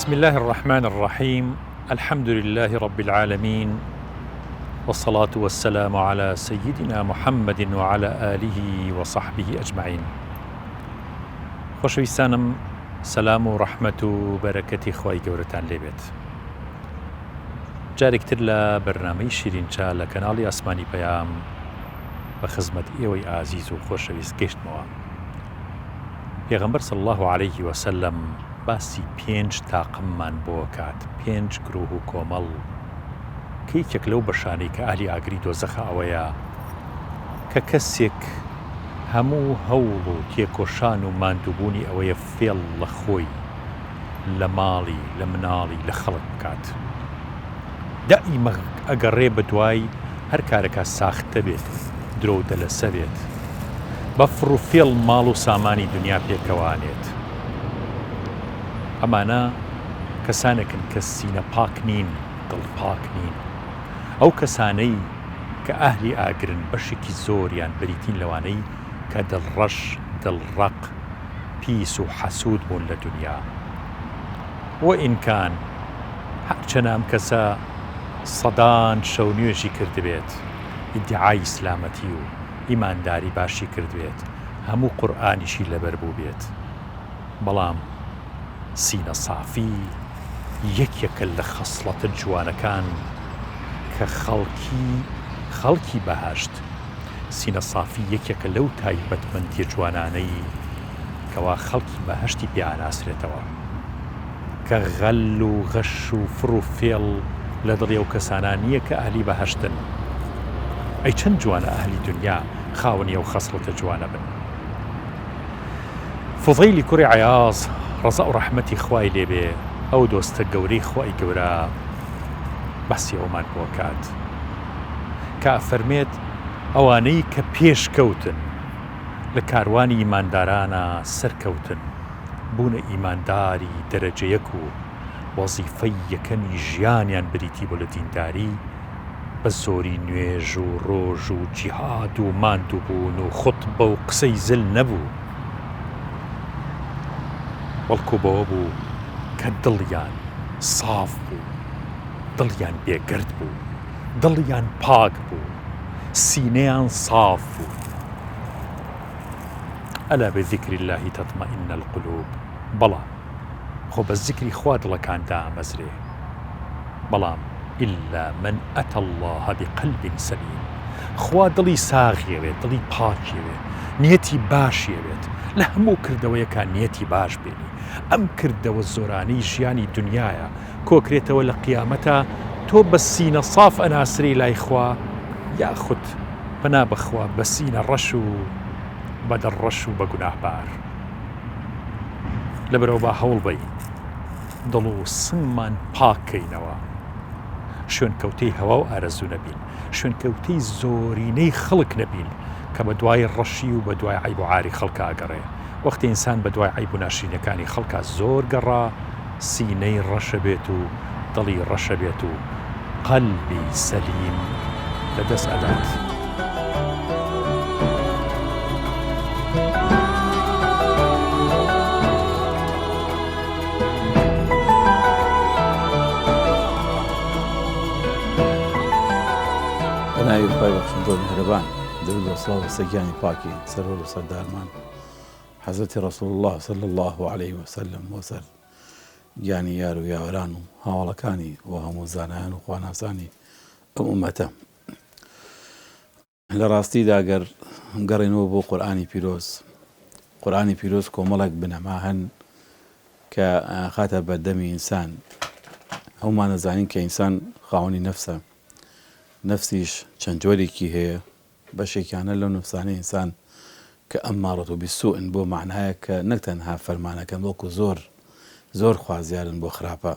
بسم اللە الرحمن الرحیم الحمد للە رب العالمین والصلاة والسلام علی سیدنا محمد وعلی آله وصحبه اجمعین خۆشەویستانم سەلام و ڕەحمەت و بەرەکەتی خوای گەورەتان لێبێت جارێک تر لە بەرنامەی شیرین چا لە کەناڵی ئاسمانی پەیام بە خزمەت ئێوەی ئازیز و خۆشەویست گەشتمەوە پێغەمبەر صلی اللە علیه وسلم باسی پێنج تاقممان بۆ کات، پێنج گروه و کۆمەڵ، کە یەکێک لەو بەشانەی کە ئەهلی ئاگری دۆزەخە ئەوەیە کە کەسێک هەموو هەوڵ و تێکۆشان و ماندووبوونی ئەوەیە فێڵ لە خۆی، لە ماڵی، لە مناڵی، لە خەڵک بکات. دائیمە ئەگەڕێ بەدوای هەر کارەکا ساختە بێت و درۆ و دەلەسە بێت. بە فڕ و فێڵ ماڵ و سامانی دنیا پێکەوە ئەنێت. ئەمانە کەسانێکن کە سینە پاک نین، دڵ پاک نین. ئەو کەسانەی کە ئەهلی ئاگرن بەشێکی زۆریان بریتین لەوانەی کە دڵ ڕەش، دڵ ڕەق، پیس و حەسوود بوون لە دنیا. وئین کان هەرچەنە ئەم کەسە سەدان شەو نوێژی کردبێت، ئیدیعای ئیسلامەتی و ئیمانداری باشی کردبێت، هەموو قورئانیشی لەبەر بووبێت، بەڵام سینە سافی یەکێکە لە خەسڵەتە جوانەکان کە خەڵکی خەڵکی بەهەشت، سینە سافی یەکێکە لەو تایبەتمەندیە جوانانەی کەوا خەڵکی بەهەشتی پێ ئاناسرێتەوە. کە غەل و غەش و فڕ و فێڵ لە دڵی ئەو کەسانە نییە کە ئەهلی بەهەشتن. ئەی چەند جوانە ئەهلی دونیا خاوەنی ئەو خەسڵەتە جوانە بن. فوضەیلی کوڕی عیاض ڕەزا و ڕەحمەتی خوای لێ بێ ئەو دۆستە گەورەی خوای گەورە باسی ئەوەمان بۆ ئەکات کە ئەفەرمێت ئەوانەی کە پێش کەوتن لە کاروانی ئیماندارانا سەرکەوتن بوونە ئیمانداری دەرەجە یەک و وەزیفەی یەکەمی ژیانیان بریتی بوو لە دینداری بە زۆری نوێژ و ڕۆژ و جیهاد و ماندووبوون و خوتبە و قسەی زل نەبوو بەڵکو بەوە بوو کە دڵیان ساف بوو دڵیان بێگەرد بوو دڵیان پاک بوو سینەیان ساف بوو. الا بذکر اللە تطمئن القلوب بەڵام خۆ بە زیکری خوا دڵەکان دامەزرێ بەڵام الا من اتی اللە بقلب سلیم خوا دڵی ساغی ئەوێت دڵی پاکی ئەوێت نیەتی باشی ئەوێت لە هەموو کردەوەیەکا نیەتی باش بێنی ئەم کردەوە زۆرانەی ژیانی دنیایە کۆکرێتەوە لە قیامەتا تۆ بە سینە ساف ئەناسرێی لای خوا یاخود پەنا بەخوا بە سینە ڕەش و بە دڵ ڕەش و بە گوناهبار. لەبەرئەوە با هەوڵ بەین دڵ و سنگمان پاک کەینەوە، شوێنکەوتەی هەوا و ئارەزوو نەبین، شوێنکەوتەی زۆرینەی خەڵک نەبین کە بە دوای ڕەشی و بە دوای عەیب و عاری خەڵکا ئەگەڕێ. وەختی ئینسان بە دوای عەیب و ناشرینەکانی خەڵکا زۆر گەڕا، سینەی ڕەشەبێت و دڵی ڕەشەبێت و قەلبی سەلیم لە دەست ئەدات. بە ناوی خوای بەخشندە و میهرەبان. درود و سڵاو لەسەر گیانی پاکی سەروەر و سەردارمان حەزرەتی ڕەسوڵ اللە صلی اللە علیه وسلم و سەر گیانی یار و یاوەران و هاوەڵەکانی و هەموو زانایان و خواناسانی ئەم ئومەتە. لە ڕاستیدا گەر گەڕێنەوە بۆ قورئانی پیرۆز، قورئانی پیرۆز کۆمەڵێک بنەما هەن کە خاتە بەردەمی ئینسان. هەموومان دەزانین کە ئینسان خاوەنی نەفسە، نەفسیش چەند جۆرێکی هەیە، بەشێکیانە لەو نەفسانەی ئینسان کە امارە بالسوء بۆ مەعنایە کە نەک تەنها فەرمانەکەن بەڵکو زۆر زۆر خوازیارن بۆ خراپە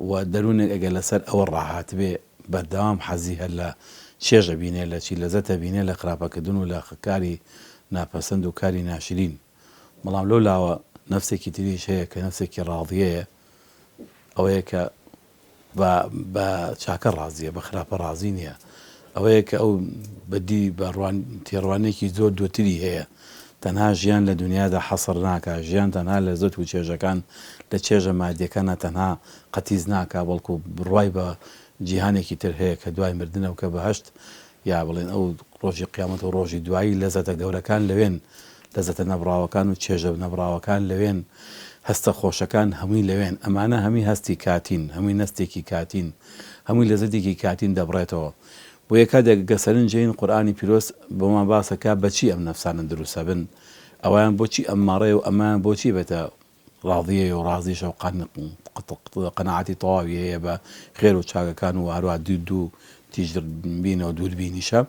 و دەروونێک ئەگەر لەسەر ئەوە ڕاهاتبێ بەردەوام حەزی هەر لە چێژ ئەبینێ لە چی لەزەت ئەبینێ لە خراپەکردن و لە کاری ناپەسەند و کاری ناشرین بەڵام لەو لاوە نەفسێکی تریش هەیە کە نەفسێکی ڕاضیەیە ئەوەیە کە بە بە چاکە ڕازیە بە خراپە ڕازی نیە ئەوەیە کە ئەو بە دی بە ڕوان تێڕوانێکی زۆر دوورتری هەیە تەنها ژیان لە دنیادا حەسر ناکا ژیان تەنها لەزەت و چێژەکان لە چێژە مادیەکانا تەنها قەتیس ناکا بەڵکو بڕوای بە جیهانێکی تر هەیە کە دوای مردنە و کە بەهەشت یا بڵێن ئەو ڕۆژی قیامەت و ڕۆژی دوایی لەزەتە گەورەکان لەوێن، لەزەتە نەبڕاوەکان و چێژە نەبڕاوەکان لەوێن، هەستە خۆشەکان هەمووی لەوێن، ئەمانە هەمووی هەستی کاتین، هەمووی نەستێکی کاتین، هەمووی لەزەتێکی کاتین دەبڕێتەوە. بۆیە کاتێک گە سەرنجێین قورئانی پیرۆز بۆمان باس ئەکا بەچی ئەم نەفسانە دروست ئەبن، ئەویان بۆچی ئەمماڕەیە و ئەمەیان بۆچی بێتە ڕاضیەیە و ڕازیشە و قەناعەتی تەواوی هەیە بە خێر و چاکەکان و هەروەها دید و تیژبینە و دووربینیشە،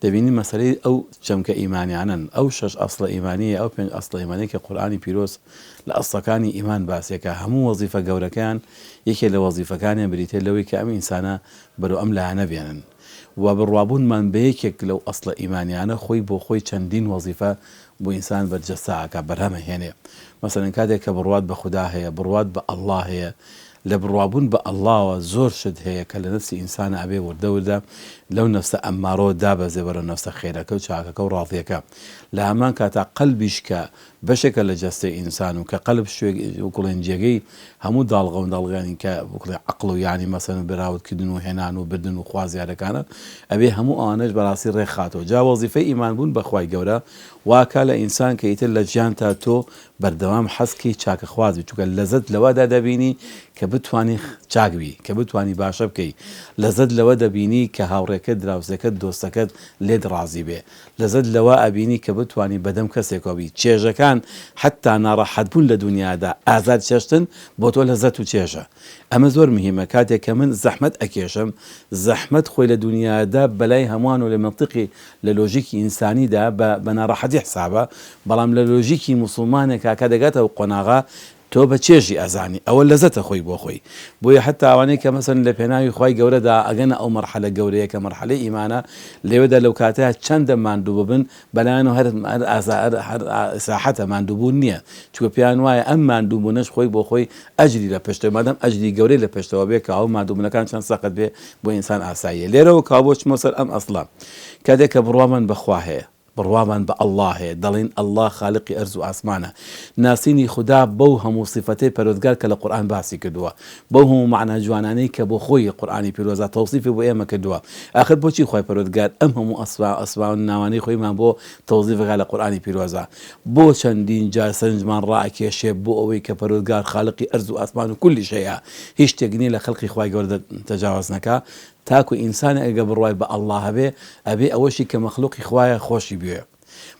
دەبینین مەسەلەی ئەو چەمکە ئیمانیانەن، ئەو شەش ئەسڵە ئیمانییە، ئەو پێنج ئەسڵە ئیمانیە کە قورئانی پیرۆز لە ئەسڵەکانی ئیمان باسیەکا، هەموو وەزیفە گەورەکەیان یەکێ لە وەزیفەکانیان بریتیە لەوەی کە ئەم ئینسانە بەرەو ئەم لایەنە بێنن و بڕوابوونمان بە یەکێک لەو ئەسڵە ئیمانیانە خۆی بۆ خۆی چەندین وەزیفە بۆ ئینسان بەرجەستە ئەکا بەرهەم ئەهێنێ مەسەلەن کاتێک کە بڕوات بە خودا هەیە بڕوات بە اللە هەیە لە بڕوابوون بە اللە وە زۆر شت هەیە کە لە نەفسی ئینسانا ئەبێ وردە وردە لەو نەفسە ئەممارەوە دابەزێ بەرەو نەفسە خێرەکە و چاکەکە و ڕاضیەکە لە هەمان کاتا قەلبیش کە بەشێکە لە جەستەی ئینسان و کە قەلب شوێک وەکوڵێن جێگەی هەموو داڵغە و داڵغەیانی کە وەکوڵێن عەقڵ و یانی مەسەلەن بەراورد کردن و هێنان و بردن و خوازیارەکانە ئەبێ هەموو ئەوانەش بەڕاستی ڕێک خاتەوە جا وەزیفەی ئیمان بوون بە خوای گەورە واکا لە ئینسان کە ئیتر لە ژیانتا تۆ بەردەوام حەز کەی چاکەخواز بی چونکە لەزەت لەوەدا دەبینی کە بتوانی چاک بی کە بتوانی باشە بکەی لەزەت لەوە دەبینی کە هاوڕێکەت دراوسێکەت دۆستەکەت لێت ڕازی بێ لەزەت لەوە ئەبینی کە بتوانی بەدەم کەسێکەوە بی، چێژەکان حەتتا ناڕەحەت بوون لە دونیادا ئازار چەشتن بۆ تۆ لەزەت و چێژە. ئەمە زۆر مهیمە کاتێک کە من زەحمەت ئەکێشم، زەحمەت خۆی لە دونیادا بەلای هەموان و لە مەنتیقی لە لۆژیکی ئینسانیدا بە بە ناڕەحەتی حسابە، بەڵام لە لۆژیکی موسوڵمانێکا کە دەگاتە ئەو قۆناغە تۆ بە چێژی ئەزانی ئەوە لەزەتە خۆی بۆ خۆی بۆیە حەتا ئەوانەی کە مەسەلەن لە پێناوی خوای گەورەدا ئەگەنە ئەو مەرحەلە گەورەیە کە مەرحەلەی ئیمانە لەوێدا لەو کاتەیا چەندە ماندوو ببن بەلایانەوە هەر هەر ئازا هەر هەر ئیسراحەتە ماندووبوون نییە چونکە پێیان وایە ئەم ماندووبوونەش خۆی بۆ خۆی ئەجری لە پشتە مادام ئەجری گەورەی لە پشتەوە بێ کە ئەو ماندووبوونەکان چەند سەخت بێ بۆ ئینسان ئاساییە لێرەوە کە بۆ چمە سەر ئەم ئەسڵە کاتێک کە بڕوامان بە خوا هەیە بڕوامان بە اللە هەیە دەڵێین اللە خالقی ئەرز و ئاسمانە، ناسینی خودا بەو هەموو سیفەتەی پەروەردگار کە لە قورئان باسی کردووە، بەو هەموو مەعنا جوانانەی کە بۆ خۆی قورئانی پیرۆزا تەوسیفی بۆ ئێمە کردووە، ئاخر بۆچی خوای پەروەردگار ئەم هەموو ئەسما ئەسما و ناوانەی خۆیمان بۆ تەوزیف ئەکات لە قورئانی پیرۆزا؟ بۆ چەندین جار سەرنجمان ڕائەکێشێ بۆ ئەوەی کە پەروەردگار خالقی ئەرز و ئاسمان و کولی شەیئە هیچ شتێک نیە لە خەلقی خوای گەورە تەجاوەز نەکا تاکو ئینسانێک ئەگەر بڕوای بە اللە هەبێ ئەبێ ئەوەشی کە مەخلوقی خوایە خۆشی بوێ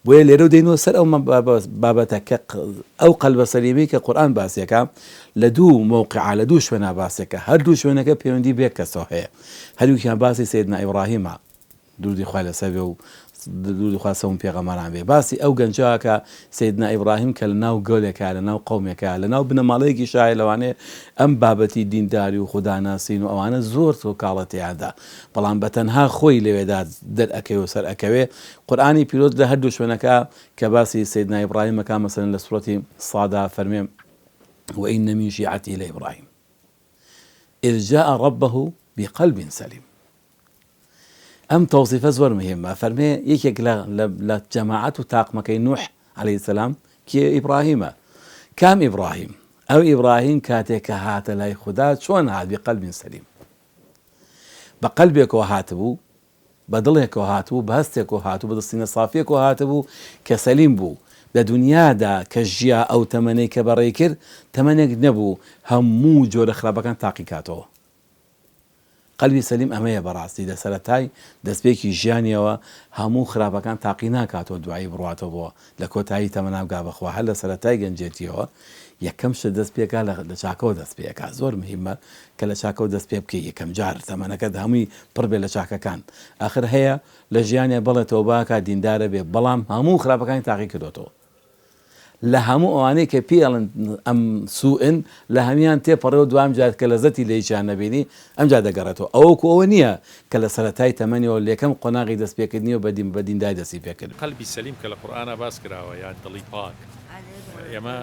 بۆیە لێرەو دێینەوە سەر ئەو بابەتە کە ئەو قەلبە سەلیمەی کە قورئان باسیەکا لە دوو مەوقعا لە دوو شوێنا باسێکە هەردوو شوێنەکە پەیوەندی بێ کەسەوە هەیە هەردووکیان باسی سەیدنا ئیبراهیمە دروودی خوای لەسەر بێ و دروودی خوا سەر هەموو پێغەمبەران بێ باسی ئەو گەنجە ئەکا سەیدنا ئیبراهیم کە لە ناو گەلێکا لە ناو قەومێکا لە ناو بنەماڵەیەکیشا هەیە لەوانەیە ئەم بابەتی دینداری و خوداناسین و ئەوانە زۆر تۆکاڵە تێیاندا بەڵام بە تەنها خۆی لەوێدا دەرئەکەوێ و سەرئەکەوێ قورئانی پیرۆز لە هەردوو شوێنەکە کە باسی سەیدنا ئیبراهیم ئەکا مەسەلەن لە سورەتی صادا فەرمێ وإن من شیعته لإبراهیم إذ جاء ربه بقلب سلیم ئەم تەوسیفە زۆر مهمە فەرمێ یەکێک لە لە جەماعەت و تاقمەکەی نوح علیە السلام کێ ئیبراهیمە کام ئیبراهیم ئەو ئیبراهیم کاتێک کە هاتە لای خودا چۆن هات بقلب سلیم بە قەلبێکەوە هاتبوو بە دڵێکەوە هاتبوو بە هەستێکەوە هاتبوو بە دەستینە سافیەکەوە هاتبوو کە سەلیم بوو لە دنیادا کە ژیا ئەو تەمەنەی کە بەڕێی کرد تەمەنێک نەبوو هەموو جۆرە خراپەکان تاقی کاتەوە قەلبی سەلیم ئەمەیە بەڕاستی لە سەرەتای دەستپێکی ژیانیەوە هەموو خراپەکان تاقی ناکاتەوە دوایی بڕواتەوە بۆ لە کۆتایی تەمەنا بگا بەخوا هەر لە سەرەتای گەنجێتیەوە یەکەم شت دەست پێکا لە چاکەوە دەست پێکا زۆر مهمە کە لە چاکەوە دەست پێ بکەی یەکەم جار تەمەنەکەت هەمووی پڕ بێ لە چاکەکان ئاخر هەیە لە ژیانیا بەڵێ تۆبە ئەکا دیندارە بێ بەڵام هەموو خراپەکانی تاقی کردۆتەوە لە هەموو ئەوانەی کە پێی ئەڵێن ئەم سوئن لە هەموان تێپەڕێ و دوام جار کە لەزەتی لە هیچیان نەبینی ئەمجا دەگەڕێتەوە ئەوە وەکو ئەوە نییە کە لە سەرەتای تەمەنیەوە لەیەکەم قۆناغی دەست پێکردنیەوە بە دین بە دینداری دەستی پێکرد. قەلبی سەلیم کە لە قورئانا باس کراوە یا دڵی پاک ئێمە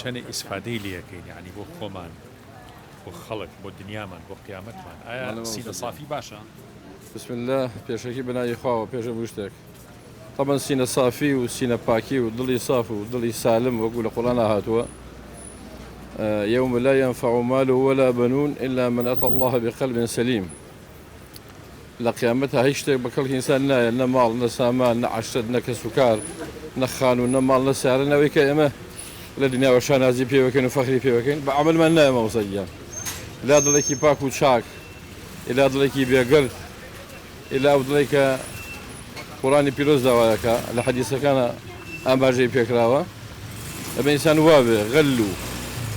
چەنێ ئیسفادەی لێ ئەکەین یەعنی بۆ خۆمان بۆ خەڵک بۆ دنیامان بۆ قیامەتمان ئایا سینە سافی باشە؟ بسم اللە پێشەکی بەناوی خواوە پێش هەموو شتێک تەبەن سینە سافی و سینە پاکی و دڵی ساف و دڵی سالم وەکو لە قورئانا هاتووە. یوم لا ينفع مال ولا بنون الا من اتى الله بقلب سليم. لە قیامەتا هیچ شتێک بە کەڵکی ئینسان نایە نە ماڵ نە سامان نە عەشرەت نە کەس و کار نە خانوو نە ماڵ نە سیارە نەوەی کە ئێمە لە دنیاوە شانازی پێوەکەین و فەخری پێوەکەین بە عەمەلمان نایە مامۆستا گیان لا دڵێکی پاک و چاک ئیلا دڵێکی بێگەرد ئیلا ئەو دڵێک کە قورئانی پیرۆز داوایەکە لە حەدیسەکانە ئاماژەی پێکراوە ئەبێ ئینسان وابێ غەل و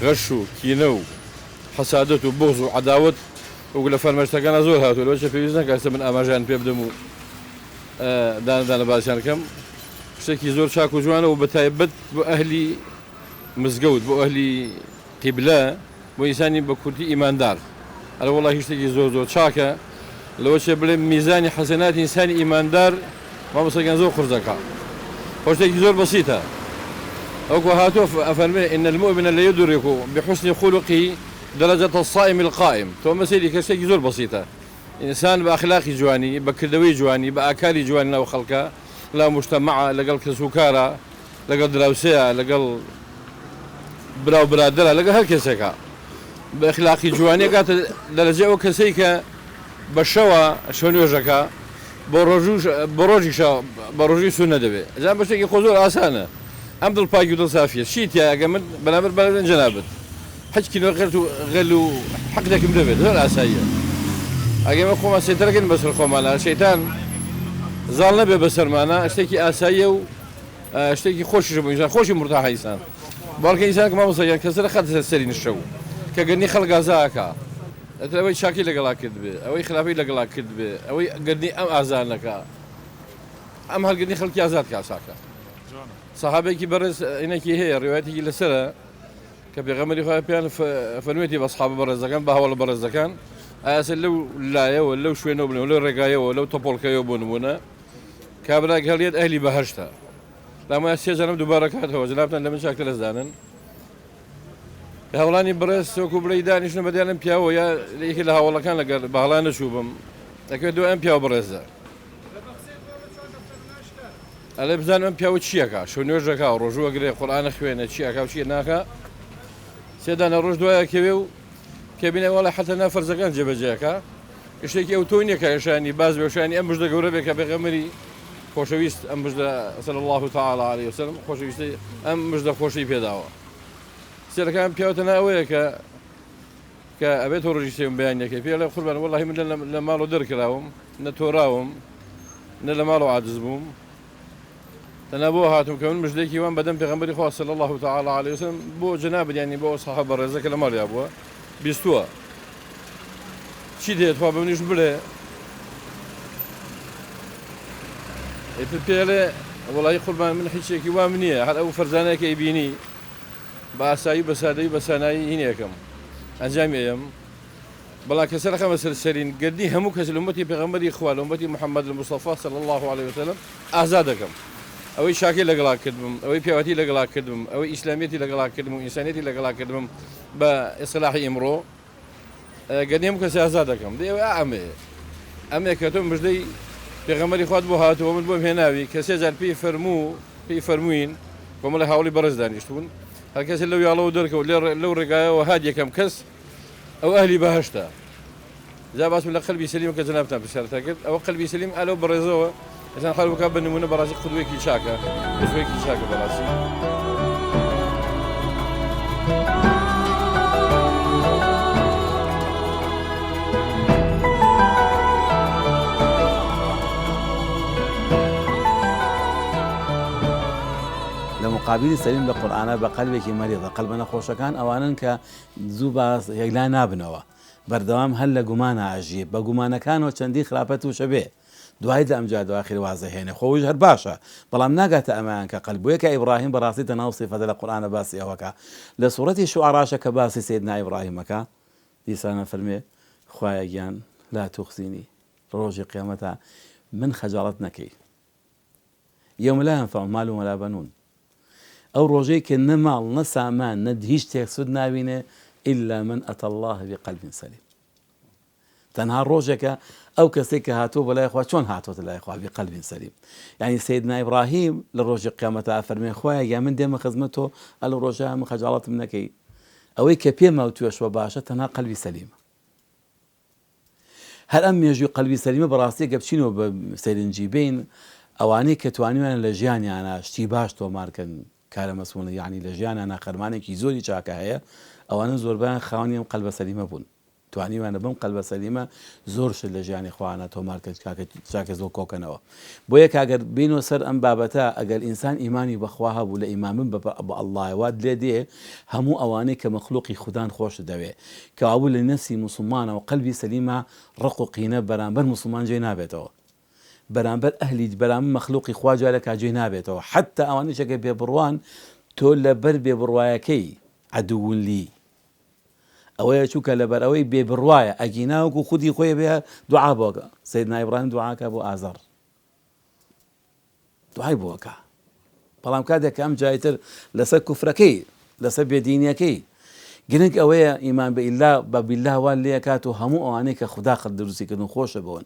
غەش و کینە و حەسادەت و بوغز و عەداوەت وەکو لە فەرمایشتەکانا زۆر هاتووە لەوەچە پێویست نەکا ئێستا من ئاماژەیان پێ بدەم و دانە دانە باسیان کەم شتێکی زۆر چاک و جوانە و بەتایبەت بۆ ئەهلی مزگەوت بۆ ئەهلی قیبلە بۆ ئینسانی بە کورتی ئیماندار ئەرە وەڵاهی شتێکی زۆر زۆر چاکە لەوە چێ بڵێ میزانی حەسەناتی ئینسانی ئیماندار مامۆستا گیان زۆر قورس دەکا خۆ شتێکی زۆر بەسیتە وەکو هاتووە ئەفەرمێ ان المؤمن ليدرك بحسن خلقه درجة الصائم القائم تۆ ئەمە سەیری کە شتێکی زۆر بەسیتە ئینسان بە ئەخلاقی جوانی بە کردەوەی جوانی بە ئاکاری جوانی ناو خەڵکە لا مجتمعە لەگەڵ کەسوکارە لەگەڵ دراوسێیە لەگەڵ برا و برادەرە لەگەڵ هەر کەسێکە بە ئەخلاقی جوانی ئەگاتە دەرەجەی ئەو کەسەی کە بە شەوە شەو نوێژەکە بۆ ڕۆژوش بۆ ڕۆژیشە بە ڕۆژی سوننە دەبێ جا بە شتێکی خۆ زۆر ئاسانە ئەم دڵ پاکی و دڵ سافیە چی تیایە ئەگەر من بەرامبەر بەرامبەر جەنابت حەج کینە غەرت و غەل و حەقدێکم دەبێت زۆر ئاساییە ئەگەر ئێمە خۆمان سەیتەرەکەین بەسەر خۆمانە شەیتان زاڵ نەبێ بەسەرمانە شتێکی ئاساییە و شتێکی خۆشیشە بۆ ئینسان خۆشی مورتاحە ئینسان بەڵکە ئینسان کە مامۆستا گیان کەسە خەتە سەر سەری نشەو کە گەردنی خەڵک ئازا ئەکا ئەتر ئەوەی چاکەی لەگەڵا کردبێ ئەوەی خراپەی لەگەڵا کردبێ ئەوەی گەردنی ئەم ئازا نەکا ئەم هەر گەردنی خەڵکی ئازاد کا چاکە سەحابێکی بەڕێز ئینێکی هەیە ڕیوایەتێکی لەسەرە کە پێغەمبەری خوا پێیان فەرموویەتی بە سەحابە بەڕێزەکان بە هاوەڵە بەڕێزەکان ئایا لەو لایەوە لەو شوێنەوە بنەوە لەو ڕێگایەوە لەو تەپۆڵکەیەوە بۆ نموونە کابرا گەڵیەت ئەهلی بەهەشتە لامایە سێ جارم دووبارە کاتەوە جنابتان لە من چاکتر ئەزانن هاوڵانی بەڕێز وەکو بڵێی دانیشتن بە دیارم پیاوە یا یەکێ لە هاوڵەکان لەگەر بە هەڵا نەچووبم دەکەوێت دوای ئەم پیاوە بەڕێزە ئەلێ بزانم ئەم پیاوە چیەکە شەو نوێژەکە و ڕۆژووە گرێ قورئانە خوێنە چی ئەکا و چی ناکا سێ دانە ڕۆژ دوایە کەوێ و کە بینێ وەڵا حەتە نا فەرزەکان جێبەجێەکە شتێکی ئەوتۆی نییە کە شایانی باس بێ و شایانی ئەم مژدە گەورە بێ کە پێغەمبەری خۆشەویست ئەم مژدە صلی اللە تعالی علیه وسلم خۆشەویستی ئەم مژدە خۆشەی پێداوە. سێرەکە ئەم پیاوە تەنها ئەوەیە کە کە ئەبێت تۆ ڕۆژی سێوم بەیانیەکەی پێ ئەڵێ قوربان وەڵاهی من لە ماڵەوە دەرکراوم نە تۆراوم نە لە ماڵەوە عاجز بووم تەنها بۆ هاتووم کە من مژدەیەکی وام بەدەم پێغەمبەری خوا صلی اللە تعالی علیه وسلم بۆ جەنابت یانی بۆ ئەو سەحابە بەڕێزە کە لە ماڵیا بووە بیستووە چی دێت خوا بە منیش بڵێ ئیتر پێڵێ وەڵی قوربان من هیچێکی وام نییە هەر ئەو فەرزانەیە کە ئەیبینی بە ئاسایی بە سادەی بە سانایی هینێکم ئەنجامی ئەیەم بەڵام کە سەر ئەخەمە سەر سەرین گەردنی هەموو کەس لە ئوممەتی پێغەمبەری خوا لە ئوممەتی محمد المصطفی صلی اللە علیە وسلم ئازاد دەکەم ئەوەی چاکەی لەگەڵا کردبم ئەوەی پیاوەتی لەگەڵا کردبم ئەوەی ئیسلامیەتی لەگەڵا کردم و ئینسانیەتی لەگەڵا کردبم بە ئیسلاحی ئیمڕۆ گەردنی هەموو کەسی ئازاد دەکەم دەی ئەوە ئەمەیە ئەمەیە کە تۆ مژدەی پێغەمبەری خوات بۆ هاتووە من بۆم هێناوی کە سێ جار پێی فەرموو پێی فەرمووین کۆمەڵی هاوڵی بەڕێز دانیشتبوون هەر کەسێ لەو یاڵەوە دەرکەوت لەو ڕێگایەوە هات یەکەم کەس ئەو ئەهلی بەهەشتە. جا باسم لە قەلبی سەلیم کە جەنابتان پرسیارتان کرد ئەوە قەلبی سەلیم ئا لەو بەڕێزەوە ئینسان حەل بکات بە نمونە بەڕاستی قودوەیەکی چاکە ئوسوەیەکی چاکە بەڕاستی. لە مقابلی سەلیم لە قورئانا بە قەلبێکی مەریضە قەلبە نەخۆشەکان ئەوانەن کە زوو باس یەکلا نابنەوە بەردەوام هەر لە گومانا ئەژیێ بە گومانەکانەوە چەندین خراپە توشە بێ دوای دە ئەمجا دواخیر وازەهێنێ خۆ ئەویش هەر باشە بەڵام ناگاتە ئەمەیان کە قەلب بۆیە کە ئیبڕاهیم بەڕاستی تەنها ئەو سیفەتە لە قورئانا باسی ئەوەکا لە سوڕەتی شوعەراشە کە باسی سەیدنا ئیبڕاهیم ئەکا دیسان ئەفەرموێ خوایە گیان لا تخزینی ڕۆژی قیامەتا من خەجاڵەت نەکەی یوم لا ینفع مال ولا بنون ئەو ڕۆژەی کە نە ماڵ نە سامان نە هیچ شتێک سود نابینێ الا من اتى الله بقلب سلیم تەنها ڕۆژێکە ئەو کەسێک کە هاتووە بۆ لای خوا چۆن هاتۆتە لای خوا بقلب سلیم یعنی سیدنا ئیبراهیم لە ڕۆژی قیامەتا ئەفەرمێ خوایە گیان من دێمە خزمەت تۆ ئەلو ڕۆژە من خەجاڵەتم نەکەی. ئەوەی کە پێما وتوێشوە باشە تەنها قەلبی سەلیمە. هەر ئەم مێژووی قەلبی سەلیمە بەڕاستی گە بچینەوە بە سەرنجی بین ئەوانەی کە توانیویانە لە ژیانیانا شتی باش تۆمار کەن کارە مەسموونە یانی لە ژیانانا خەرمانێکی زۆری چاکە هەیە ئەوانە زۆربەیان خاوەنی ئەم قەلبە سەلیمە بوون. توانیویانە بەم قەلبە سەلیمە زۆر شت لە ژیانی خۆیانا تۆمار کەن کاکە چاکە زۆر کۆکەنەوە بۆیە کە ئەگەر بینەوە سەر ئەم بابەتە ئەگەر ئینسان ئیمانی بەخوا هەبوو لە ئیمان بن بە اللە وات لێ دێ هەموو ئەوانەی کە مەخلوقی خودان خۆشت دەوێ کەوابوو لە نەفسی موسڵمانەوە قەلبی سەلیمە ڕق و قینە بەرامبەر موسڵمان جێ نابێتەوە بەرامبەر ئەهلی بەرامبەر مەخلوقی خوا جارێکا جێ نابێتەوە حەتتا ئەوانەیش ئەگەر بێ بڕوان تۆ لەبەر بێ بڕوایەکەی عدو لی ئەوەیە چونکە لەبەرئەوەی بێ بڕوایە ئەگینا وەکو خودی خۆی بێ دوعا بۆ سەیدنا ئیبراهیم دوعاکە بۆ ئازەڕ دوعای بۆ ئەکا بەڵام کاتێک کە ئەم جایتر لەسەر کوفرەکەی لەسەر بێدینیەکەی گرنگ ئەوەیە ئیمان بە ئیلا بە بیلا وا لێکات و هەموو ئەوانەی کە خودا قەت دروستی کردن خۆشە بوون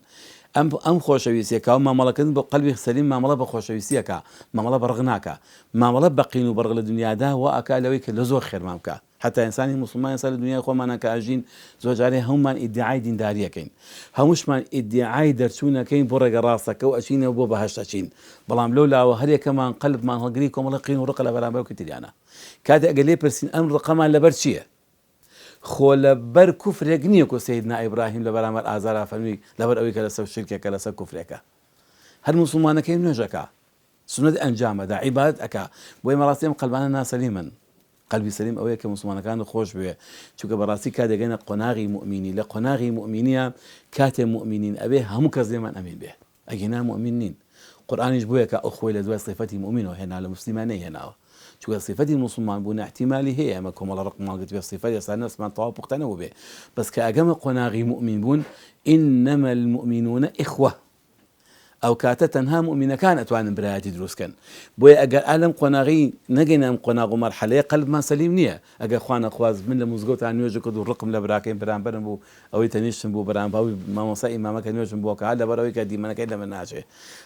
ئەم ئەم خۆشەویستیەکە و مامەڵەکردن بە قەلبی سەلیم مامەڵە بە خۆشەویستیەکە مامەڵە بە ڕق ناکا مامەڵە بە قین و بەڕق لە دنیادا وا ئەکا لەوەی کە لە زۆر خێرمان بکا حەتا ئینسانی موسڵمان ئێستا لە دنیای خۆمانا کە ئەژین زۆر جارێ هەموومان ئیدیعای دینداری ئەکەین هەمووشمان ئیدیعای دەرچوون ئەکەین بۆ ڕێگە ڕاستەکە و ئەچینەوە بۆ بەهەشت ئەچین بەڵام لەو لاوە هەریەکەمان قەلبمان هەڵگری کۆمەڵە قین و ڕقە لە بەرامبەر و تریانە کاتێ ئەگەر لێ پرسین ئەم ڕقەمان لەبەر چییە خۆ لەبەر کوفرێک نییە کۆ سەیدنا ئیبراهیم لە بەرامبەر ئازارا فەرمی لەبەر ئەوەی کە لەسەر شرکێکە لەسەر کوفرێکە هەر موسڵمانەکەی نوێژەکە سوننەت ئەنجام ئەدا عیبادەت ئەکا بۆیە بەڕاستی ئەم قەلبانە ناسەلیمن قەلبی سەلیم ئەوەیە کە موسڵمانەکانت خۆش بوێ چونکە بەڕاستی کاتێ گەینە قۆناغی موئمینی لە قۆناغی موئمینیە کاتێ موئمینین ئەبێ هەموو کەس لێمان ئەمین بێ ئەگینا موئمین نین قورئانیش بۆیە کە ئەو خۆی لە دوای سیفەتی موئمینەوە هێنا لە موسلیمان نەیهێناوە چونکە سیفەتی موسڵمان بوون ئیحتیمالی هەیە ئێمە کۆمەڵە ڕقمان گرتبێ سیفەت ئێستا نەفسمان تەواو پوختە نەبووبێ بەس کە ئەگەمە قۆناغی موئمین بوون انما المؤمنون اخوە ئەوکاتە تەنها موئمینەکان ئەتوانن برایەتی دروست کەن بۆیە ئەگەر ئا لەم قۆناغەی نەگەینە ئەم قۆناغ و مەرحەلەیە قەلبمان سەلیم نیە ئەگەر خوا نەخواست من لە مزگەوتا نوێژم کرد و ڕقم لە براکەیم بەرامبەرم بوو ئەوەی تەنیشتم بوو بەرامبەر مامۆستای ئیمامەکە نوێژم بۆ کە هەر لەبەر ئەوەی کە دیمەنەکەی لە من ناچێ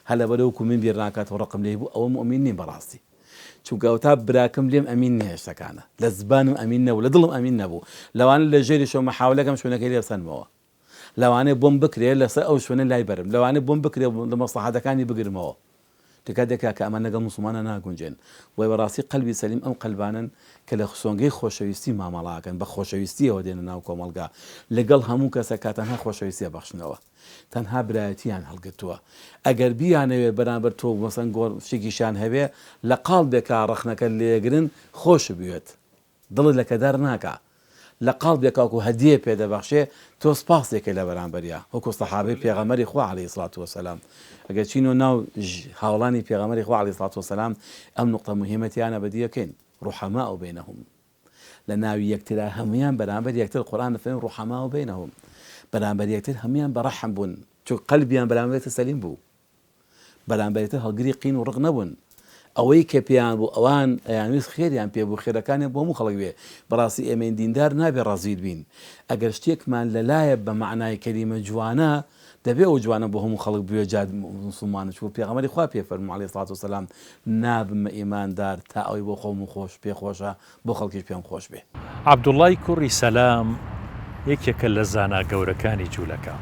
هەر لەبەر وەکو من بیر ناکاتەوە ڕقم لێی بوو ئەوە موئمین نیم بەڕاستی چونکە ئەوتا براکەم لێم ئەمین نیە شتەکانە لە زبانم ئەمین نەبوو لە دڵم ئەمین نەبوو لەوانە لە ژێریشەوە مەحاولەکەم شوێنەکەی لێ بسەنمەوە لەوانەیە بۆم بکرێ لەسەر ئەو شوێنە لای بەرم، لەوانەیە بۆم بکرێ لە مەسڵەحەتەکانی بگرمەوە. تکا دەکا کە ئەمە لەگەڵ موسڵمانان ناگونجێن. بۆیە بەڕاستی قەلبی سەلیم ئەم قەلبانەن کە لە سۆنگەی خۆشەویستی مامەڵە ئەکەن، بە خۆشەویستییەوە دێنە ناو کۆمەڵگا، لەگەڵ هەموو کەسەکا تەنها خۆشەویستی ئەبەخشنەوە. تەنها برایەتییان هەڵگرتووە. ئەگەر بیانەوێ بەرامبەر تۆ مەسەن گۆڕ شتێکیشیان هەبێ، لە قاڵبێکا ڕەخنەکەت لێگرن، خۆشت بوێت. دڵت لەکەدار ناکا لە قاڵبێکا وەکو هەدیە پێ دەبەخشێ تۆ سپاسی ئەکەی لە بەرامبەریا وەکو سەحابەی پێغەمبەری خوا علیە سڵات وسلام ئەگەر چینەوە ناو هاوڵانی پێغەمبەری خوا علیە سڵات وسلام ئەم نوقتە موهیمە تیانە بەدی ئەکەین ڕوحەماء بینهم لە ناوی یەکترا هەموویان بەرامبەر یەکتر قورئان دەفەرمێ ڕوحەماء بینهم بەرامبەر یەکتر هەموویان بە ڕەحم بوون چونکە قەلبیان بەرامبەر یەکتر سەلیم بوو بەرامبەر یەکتر هەڵگری قین و ڕق نەبوون، ئەوەی کە پێیان بوو ئەوان ئەیانویست خێریان پێ بوو خێرەکانیان بۆ هەموو خەڵک بێ، بەڕاستی ئێمەی دیندار نابێ ڕەزیل بین، ئەگەر شتێکمان لەلایە بە مەعنای کەلیمە جوانە دەبێ ئەو جوانە بۆ هەموو خەڵک بوێ جا موسڵمانە چونکە پێغەمبەری خوا پێ فەرموو علیە الصلوة والسلام نابمە ئیماندار تا ئەوەی بۆ خۆم خۆش پێ خۆشە بۆ خەڵکیش پێم خۆش بێ. عەبدوڵای کوڕی سەلام یەکێکە لە زانا گەورەکانی جوولەکە.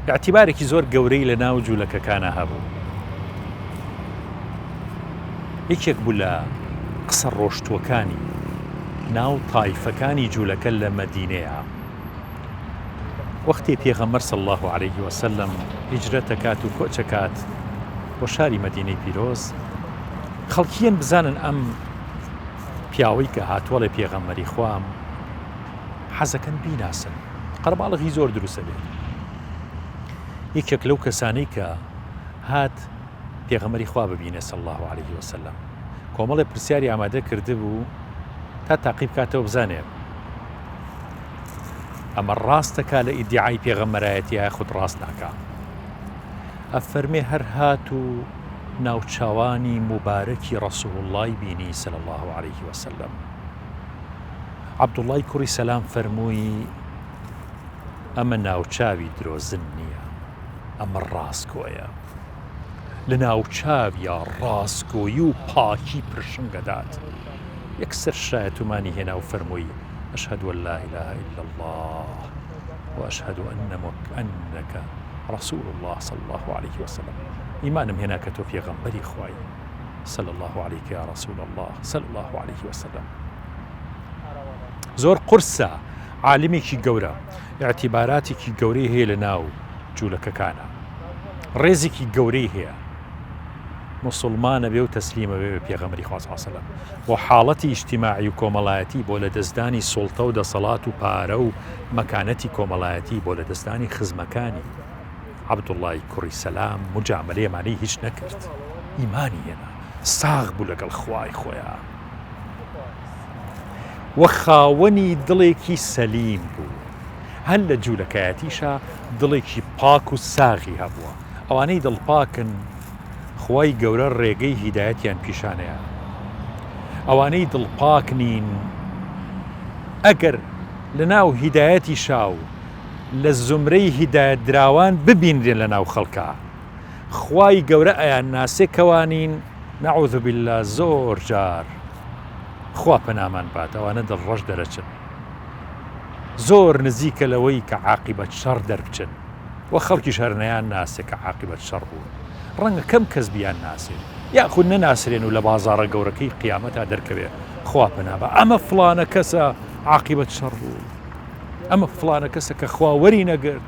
ئیعتیبارێکی زۆر گەورەی لە ناو جوولەکەکانا هەبوو. یەکێک بوو لە قسە ڕۆشتووەکانی ناو تایفەکانی جوولەکە لە مەدینەیە. وەختێ پێغەمبەر صلی اللە علیه وسلم هیجرەت ئەکات و کۆچ ئەکات بۆ شاری مەدینەی پیرۆز، خەڵکییەن بزانن ئەم پیاوەی کە هاتووەڵێ پێغەمبەری خوام حەزەکەن بیناسن قەرەباڵغی زۆر دروستە بێت یەکێک لەو کەسانەی کە هات پێغەمبەری خوا ببینێ صلی الله علیه وسلم کۆمەڵێ پرسیاری ئامادە کردبوو تا تاقی بکاتەوە بزانێ ئەمە ڕاستەکا لە ئیدعای پێغەمبەرایەتی یاخود ڕاست ناکا ئەفەرمێ هەر هات و ناوچاوانی موبارەکی ڕەسوڵ اللەی بینی صلی اللە علیه وسلم عەبدوڵای کوڕی سەلام فەرمووی ئەمە ناوچاوی درۆزن نییە ئەمە ڕاستگۆیە لە ناوچاویا ڕاستگۆیی و پاکی پرشنگەدات. یەکسەر شایەتومانی هێنا و فەرمووی، اشهد ان لا اله الا اللە و اشهد انک رسول اللە صلی اللە علیه وسلم، ئیمانم هێنا کە تۆ پێغەمبەری خوای، صلی اللە علیک یا رسول اللە صلی اللە علیه وسلم. زۆر قورسە عالمێکی گەورە ئیعتیباراتێکی گەورەی هەیە لە ناو جوولەکەکانە ڕێزێکی گەورەی هەیە موسڵمانە بێ و تەسلیمە بێ بە پێغەمبەری خوا صلی اللە علیە وسلم بۆ حاڵەتی ئیجتیماعی و کۆمەڵایەتی بۆ لەدەستدانی سوڵتە و دەسەڵات و پارە و مەکانەتی کۆمەڵایەتی بۆ لەدەستدانی خزمەکانی عەبدوڵڵای کوڕی سەلام موجامەلەی ئەمانەی هیچ نەکرد ئیمانی هێنا ساغ بوو لەگەڵ خوای خۆیا و خاوەنی دڵێکی سەلیم بوو هەر لە جوولەکایەتیشا دڵێکی پاک و ساغی هەبووە ئەوانەی دڵپاکن خوای گەورە ڕێگەی هیدایەتیان پیشانەیە ئەوانەی دڵپاک نین ئەگەر لەناو هیدایەتیشا و لە زومرەی هیدایەت دراوان ببینرێن لەناو خەڵکا خوای گەورە ئەیان ناسێ کەوانین نعوذ باللە زۆر جار خوا پەنامان بات ئەوانە دڵڕەش دەرەچن زۆر نزیکە لەوەی کە عاقیبەت شەڕ دەربچن وە خەڵکیش هەر نەیان ناسێ کە عاقیبەت شەڕ بوون ڕەنگە کەم کەس بیان ناسێ یاخود نەناسرێن و لە بازاڕە گەورەکەی قیامەتا دەرکەوێ خوا پەنا با ئەمە فڵانە کەسە عاقیبەت شەڕ بوو ئەمە فڵانە کەسە کە خوا وەری نەگرت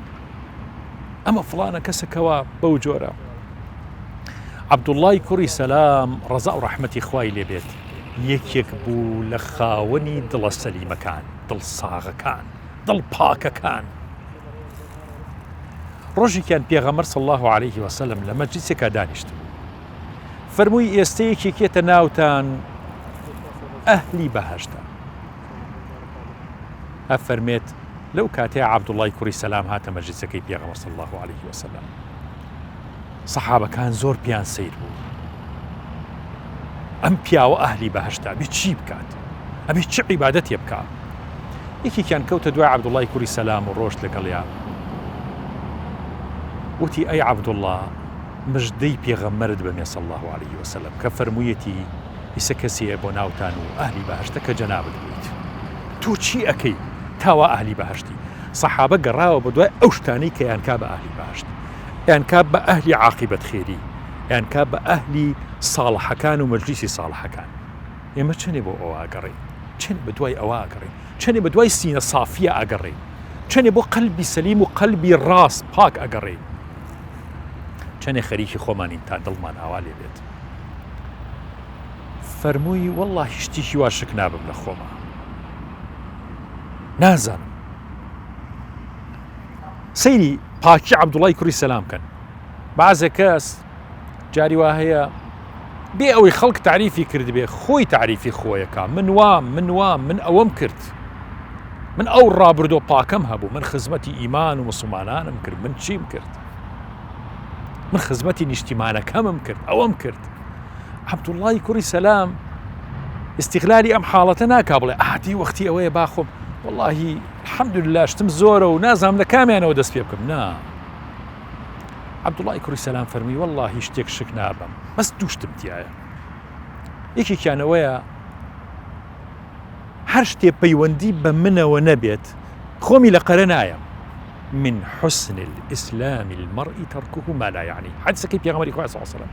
ئەمە فڵانە کەسە کەوا بەو جۆرە عەبدوڵڵای کوڕی سەلام ڕەزا و ڕەحمەتی خوای لێ بێت یەکێک بوو لە خاوەنی دڵە سەلیمەکان دڵ ساغەکان دڵ پاکەکان ڕۆژێکیان پێغەمبەر صلی اللە علیه وسلم لە مەجلیسێکا دانیشتبوو فەرمووی ئێستە یەکێکێتە ناوتان ئەهلی بەهەشتە ئەفەرمێت لەو کاتەیە عەبدوڵای کوڕی سەلام هاتە مەجلیسەکەی پێغەمبەر صلی اللە علیه وسلم سەحابەکان زۆر پێیان سەیر بوو ئەم پیاوە ئەهلی بەهەشتە ئەبێ چی بکات ئەبێ چ عیبادەتێ بکا یەکێکیان کەوتە دوای عەبدوڵای کوڕی سەلام و ڕۆشت لەگەڵیا وتی ئەی عەبدوڵڵا مژدەی پێغەمبەرت بەمێ صلی الله علیه وسلم کە فەرموویەتی ئیسە کەسێ بۆ ناوتان و ئەهلی بەهەشتە کە جەنابت بوویت تۆ چی ئەکەی تاوا ئەهلی بەهەشتی سەحابە گەڕاوە بە دوای ئەو شتانەی کە یانکا بە ئەهلی بەهەشت یانکا بە ئەهلی عاقیبەت خێری یانکا بە ئەهلی ساڵحەکان و مەجلیسی ساڵحەکان ئێمە چەنێ بۆ ئەوە ئەگەڕێین چەنێ بە دوای ئەوە ئەگەڕێین چەنێ بە دوای سینە سافیە ئەگەڕێین چەنێ بۆ قەلبی سەلیم و قەلبی ڕاست پاک ئەگەڕێین چەنێ خەریکی خۆمانین تا دڵمان ئاوا لێ بێت فەرمووی وەڵڵاهی شتێکی وا شک نابم لە خۆما نازانم سەیری پاکی عەبدوڵای کوڕی سەلام کەن بەعزێ کەس جاری وا هەیە بێ ئەوەی خەڵک تعریفی کردبێ خۆی تعریفی خۆیەکە من وام من وام من ئەوەم کرد من ئەو ڕابردۆ پاکەم هەبوو من خزمەتی ئیمان و مسلمانانم کرد من چیم کرد من خزمەتی نیشتیمانەکەمم کرد ئەوەم کرد عەبدوڵڵای کوڕی سەلام ئیستیغلالی ئەم حاڵەتە ناکا بڵێ ئادی وەختی ئەوەیە باخۆم وەڵاهی الحمدلله شتم زۆرە و نازانم لە کامیانەوە دەست پێ بکەم نا عەبدوڵڵای کوڕی سەلام فەرمی وەڵاهی شتێک شک نابەم بەس دوو شتم تایە یەکێکیان ئەوەیە هەر شتێ پەیوەندی بە منەوە نەبێت خۆمی لە قەرە نایەم من حسن الاسلام المرء ترکه ما لا یعنی حەدیسەکەی پێغەمبەری خوا صلی الله علیه وسلم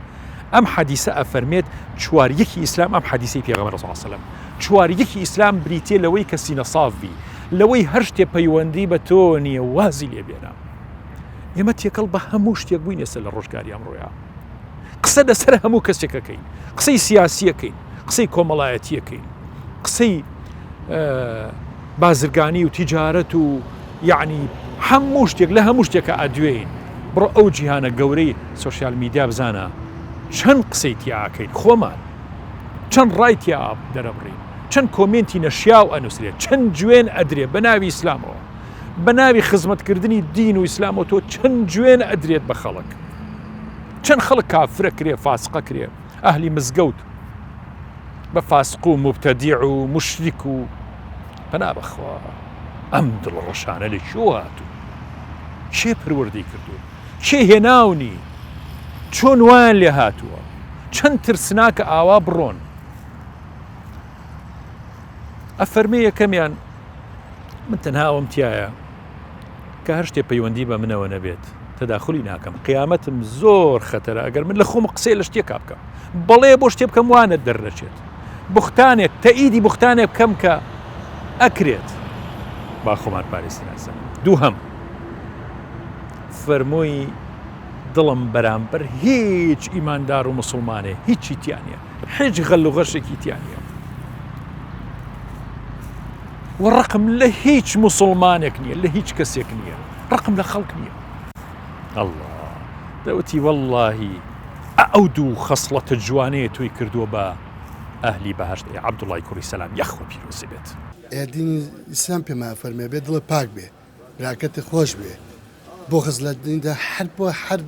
ئەم حەدیسە ئەفەرمێت چوار یەکی ئیسلام ئەم حەدیسەی پێغەمبەر صلی الله علیه وسلم چوار یەکی ئیسلام بریتیە لەوەی کە سینە ساف بی لەوەی هەر شتێ پەیوەندی بە تۆ نییە وازی لێ بێنە ئێمە تێکەڵ بە هەموو شتێک بووین ئێستا لە ڕۆژگاری ئەمڕۆیا قسە لەسەر هەموو کەسێکەکەین قسەی سیاسیەکەین قسەی کۆمەڵایەتیەکەین قسەی بازرگانی و تیجارەت و یەعنی هەموو شتێک لە هەموو شتێکە ئەدوێین بڕۆ ئەو جیهانە گەورەی سۆشیال میدیا بزانە چەند قسەی تیا ئەکەین خۆمان چەند ڕای تیا دەرەبڕین چەند کۆمێنتی نەشیاو ئەنووسرێت چەند جوێن ئەدرێ بە ناوی ئیسلامەوە بە ناوی خزمەتکردنی دین و ئیسلامەوە تۆ چەند جوێن ئەدرێت بە خەڵک چەند خەڵک کافرە کرێ فاسقە کرێ ئەهلی مزگەوت بە فاسق و موبتەدیع و موشریک و پەنا بەخوا ئەم دڵ ڕەشانە لە کوێوە هاتوون کێ پەروەردەی کردوون کێ هێناونی چۆن وایان لێ هاتووە چەند ترسناکە ئاوا بڕۆن. ئەفەرمێ یەکەمیان من تەنها ئەوەم تایە کە هەر شتێ پەیوەندی بە منەوە نەبێت تەداخلی ناکەم قیامەتم زۆر خەتەرە ئەگەر من لە خۆم قسەی لە شتێکا بکەم بەڵێ بۆ شتێ بکەم وانە دەرنەچێت بوختانێک تەئیدی بوختانێک بکەم کە ئەکرێت با خۆمان پارێزی نازانم دووهەم فەرمووی دڵم بەرامبەر هیچ ئیماندار و مسلمانێ هیچی تیانە هیچ غەل و غەشێکی تیانە و ڕقم لە هیچ مسلمانێک نییە لە هیچ کەسێک نییە ڕقم لە خەڵک نییە الله دەوتی واللهی ئەو دوو خەسڵەتە جوانەیە تۆی کردووە بە ئەهلی بەهەشت ئەی عەبدوڵای کوڕی سەلام یاخوا پیرۆزی بێت. ئێ دینی ئیسلام پێمان ئەفەرمێ بێ دڵت پاک بێ براکەت خۆش بوێ بوغز لە دیندا هەر بۆ هەر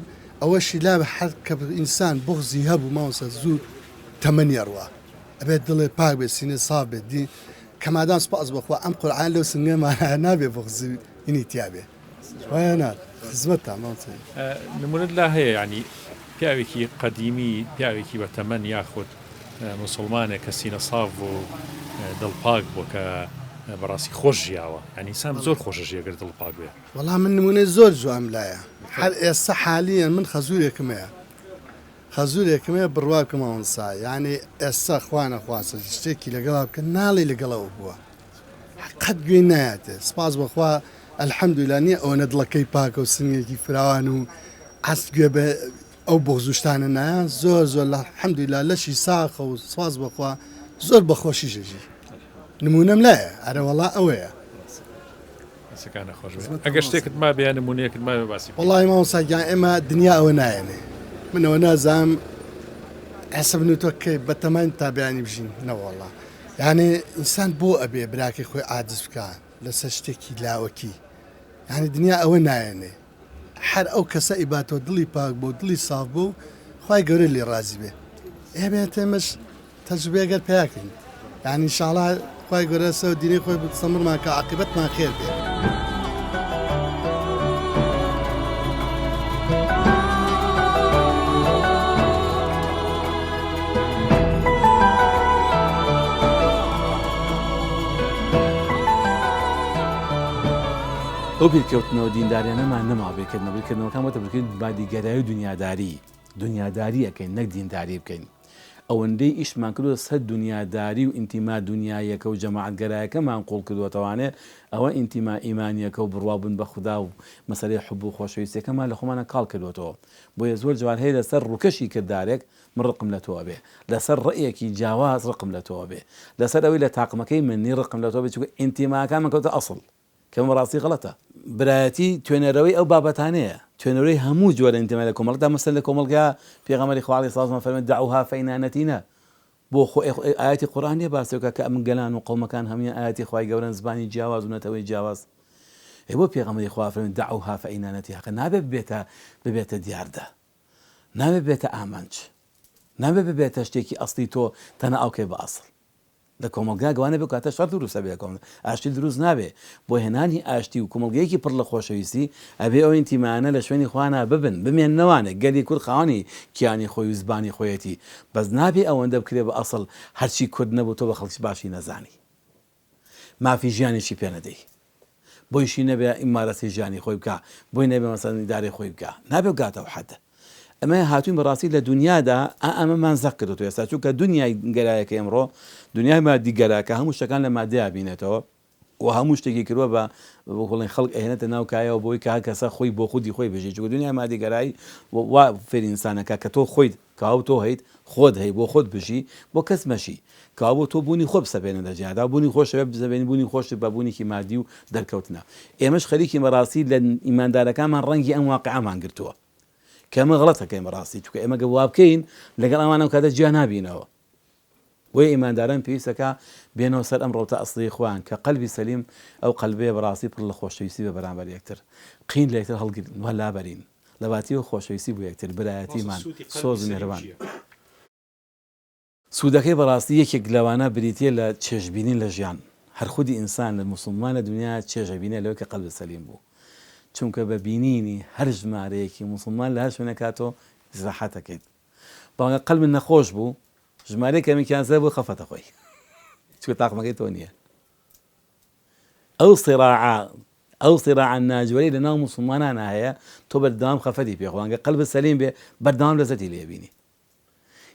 ئەوەشی لا هەر کە ئینسان بوغزی هەبوو مامۆستا زوو تەمەنی ئەڕوا ئەبێت دڵێ پاک بێ سینە ساف بێت دین کە مادام سپاس بۆ خوا ئەم قورئان لەو سنگەمانە نابێ بوغزی هینی تیا بێ وایە نا خزمەتتان مامۆستا. نمونەت لا هەیە یانی پیاوێکی قەدیمی پیاوێکی بە تەمەن یاخود موسڵمانێک کە سینە ساف بوو دڵ پاک بووە کە بەڕاستی خۆش ژیاوە یانی ئینسان زۆر خۆشە ژیێ گەر دڵ پاک بێ. وەڵا من نمونەی زۆر جوانم لایە هەر ئێستا حالیەن من خەزورێکم هەیە خەزورێکم هەیە بڕوا بکە مامۆستا یانی ئێستا خوا نەخواستە شتێکی لەگەڵا بکە ناڵێی لەگەڵ ئەو بووە قەت گوێی نایاتێ سپاس بەخوا الحمدللە نیە ئەوەنە دڵەکەی پاکە و سنگێکی فراوان و عەست گوێ بە ئەو بوغز و شتانە نایە زۆر زۆر لە الحمدللە لەشی ساخە و سپاس بەخوا زۆر بەخۆشیش ئەژی نمونەم لایە ئەرەوەڵا ئەوەیە. دەستەکانت خۆش بێت ئەگەر شتێکت مابێ یان نمونەیەکت مابێ باسی بکەی. وەڵاهی مامۆستا گیان ئێمە دنیا ئەوە نایەنێ من ئەوە نازانم ئێستا من و تۆ کەی بەتەماین تا بەیانی بژین نەوەڵا یانێ ئینسان بۆ ئەبێ براکەی خۆی عاجز بکا لەسەر شتێکی لاوەکی یانی دنیا ئەوە نایەنێ هەر ئەو کەسە ئیباتەوە دڵی پاک بۆ دڵی ساف بۆ خوای گەورە لێ ڕازی بێ ئێمە تێمەش تەجروبەیە گەر پەیا کەین یانی ان شاءاللە خوای گەورە سەر دینەی خۆی بسەمرمان کە عاقیبەتمان خێر بێ. ئەو بیرکەوتنەوە دینداریانەمان نەماوە، بیرکردنەوە، بیرکردنەوەکان بۆتە بیرکردنەوەی مادیگەرایی و دونیاداری، دونیاداری ئەکەین نەک دینداری بکەین. ئەوەندەی ئیشمان کردووە سەر دونیاداری و ئینتیما دونیاییەکە و جەماعەتگەرایەکەمان قوڵ کردووەتەوانێ، ئەوە ئینتیما ئیمانییەکە و بڕوا بوون بە خودا و مەسەلەی حوب و خۆشەویستیەکەمان لە خۆمانا کاڵ کردووەتەوە. بۆیە زۆر جار هەیە لەسەر ڕووکەشی کردارێک من ڕقم لە تۆ ئەبێ، لەسەر ڕەئیەکی جیاواز ڕقم لە تۆ ئەبێ، لەسەر ئەوەی لە تاقمەکەی من نی ڕقم لە تۆ ئەبێ، چونکە ئینتیماکانمان کەوتە ئەسڵ. کە ئەمە ڕاستی غەڵەتە. برایەتی توێنەرەوەی ئەو بابەتانەیە، توێنەرەوەی هەموو جۆرە ئینتیمای لە کۆمەڵگدا، مەسەلەن لە کۆمەڵگا پێغەمبەری خوا علیە سڵاو فەرمووی دعوها فانها نتینە، بۆ خۆ ئێ ئایەتی قورئان نیە باسی بکا کە ئەم گەلان و قەومەکان هەموویان ئایەتی خوای گەورەن زمانی جیاواز و نەتەوەی جیاواز، ئێ بۆ پێغەمبەری خوا فەرمووی دعوها فانها نتینە هەقە نابێ ببێتە ببێتە دیاردە، نابێ ببێتە ئامانج، نابێ ببێتە شتێکی ئەسڵی تۆ تەنها ئەو کەی بە ئەسڵ. لە کۆمەڵگا گەوانە بێ کاتە شەڕ دروست ئەبێ لە کۆمەڵگا ئاشتی دروست نابێ بۆ هێنانی ئاشتی و کۆمەڵگەیەکی پڕ لە خۆشەویستی ئەبێ ئەو ئینتیمایانە لە شوێنی خۆیانا ببن بمێننەوانێ گەلی کورد خاوەنی کیانی خۆی و زبانی خۆیەتی بەس نابێ ئەوەندە بکرێ بە ئەسڵ هەرچی کورد نەبوو تۆ بە خەڵکی باشی نەزانی مافی ژیانیشی پێ نەدەی بۆیشی نەبێ ئیمارەتی ژیانی خۆی بکا بۆی نەبێ مەسەلەن ئیدارەی خۆی بکا نابێ بگاتە ئەو حەدە ئەمە هاتوین بەڕاستی لە دنیادا ئا ئەمەمان زەق کردوەوە ئێستا چونکە دنیای گەرایەکە ئەمڕۆ دنیای مادی گەراکە هەموو شتەکان لە مادەیا بینێتەوە و هەموو شتێکی کردوە بە بڵێن خەڵک ئەهێنێتە ناو کایەوە بۆی کە هەر کەسە خۆی بۆ خودی خۆی بژی چونکە دنیای مادی گەرایی وا فێری ئینسانەکە کە تۆ خۆیت کاو تۆ هەیت خۆت هەی بۆ خۆت بژی بۆ کەس مەژی کاوە تۆ بوونی خۆ بسەپێنە لە جیهاندا بوونی خۆش ئەوێ بسەپێنی بوونی خۆشت بە بوونێکی مادی و دەرکەوتنە ئێمەش خەریکین بەڕاستی لە ئیماندارەکانمان ڕەنگی ئەم واقیعەمان گرتووە کە ئەمە غەڵەت ئەکەین بەڕاستی چونکە ئێمە گەر وا بکەین لەگەڵ ئەوان ئەو کاتە جیا نابینەوە بۆیە ئیمانداران پێویستەکە بێنەوە سەر ئەم ڕەوتە ئەسڵیەی خۆیان کە قەلبی سەلیم ئەو قەلبەیە بەڕاستی پڕ لە خۆشەویستی بێ بەرامبەر یەکتر قین لە یەکتر هەڵگرین و لابەرین لە باتی و خۆشەویستی بۆ یەکتر برایەتیمان سۆز و میهرەبان. سوودەکەی بەڕاستی یەکێک لەوانە بریتیە لە چێژبینین لە ژیان، هەر خودی ئینسان موسڵمان لە دونیا چێژ ئەبینێ لەوەی کە قەلب سەلیم بوو، چونکە بە بینینی هەر ژمارەیەکی موسڵمان لە هەر شوێنێکا تۆ ئیسراحەت ئەکەیت، بەڵام گەر قەلبت نەخۆش بوو ژمارەی کەمێکیان زەرد بوو خەفەت ئەخۆی چونکە تاقمەکەی تۆ نیە. ئەو صراعە ئەو صراعە ناجۆرەی لە ناو موسڵمانانا هەیە تۆ بەردەوام خەفەتی پێ خۆ ئەگەر قەلبت سەلیم بێ بەردەوام لەزەتی لێ بینی.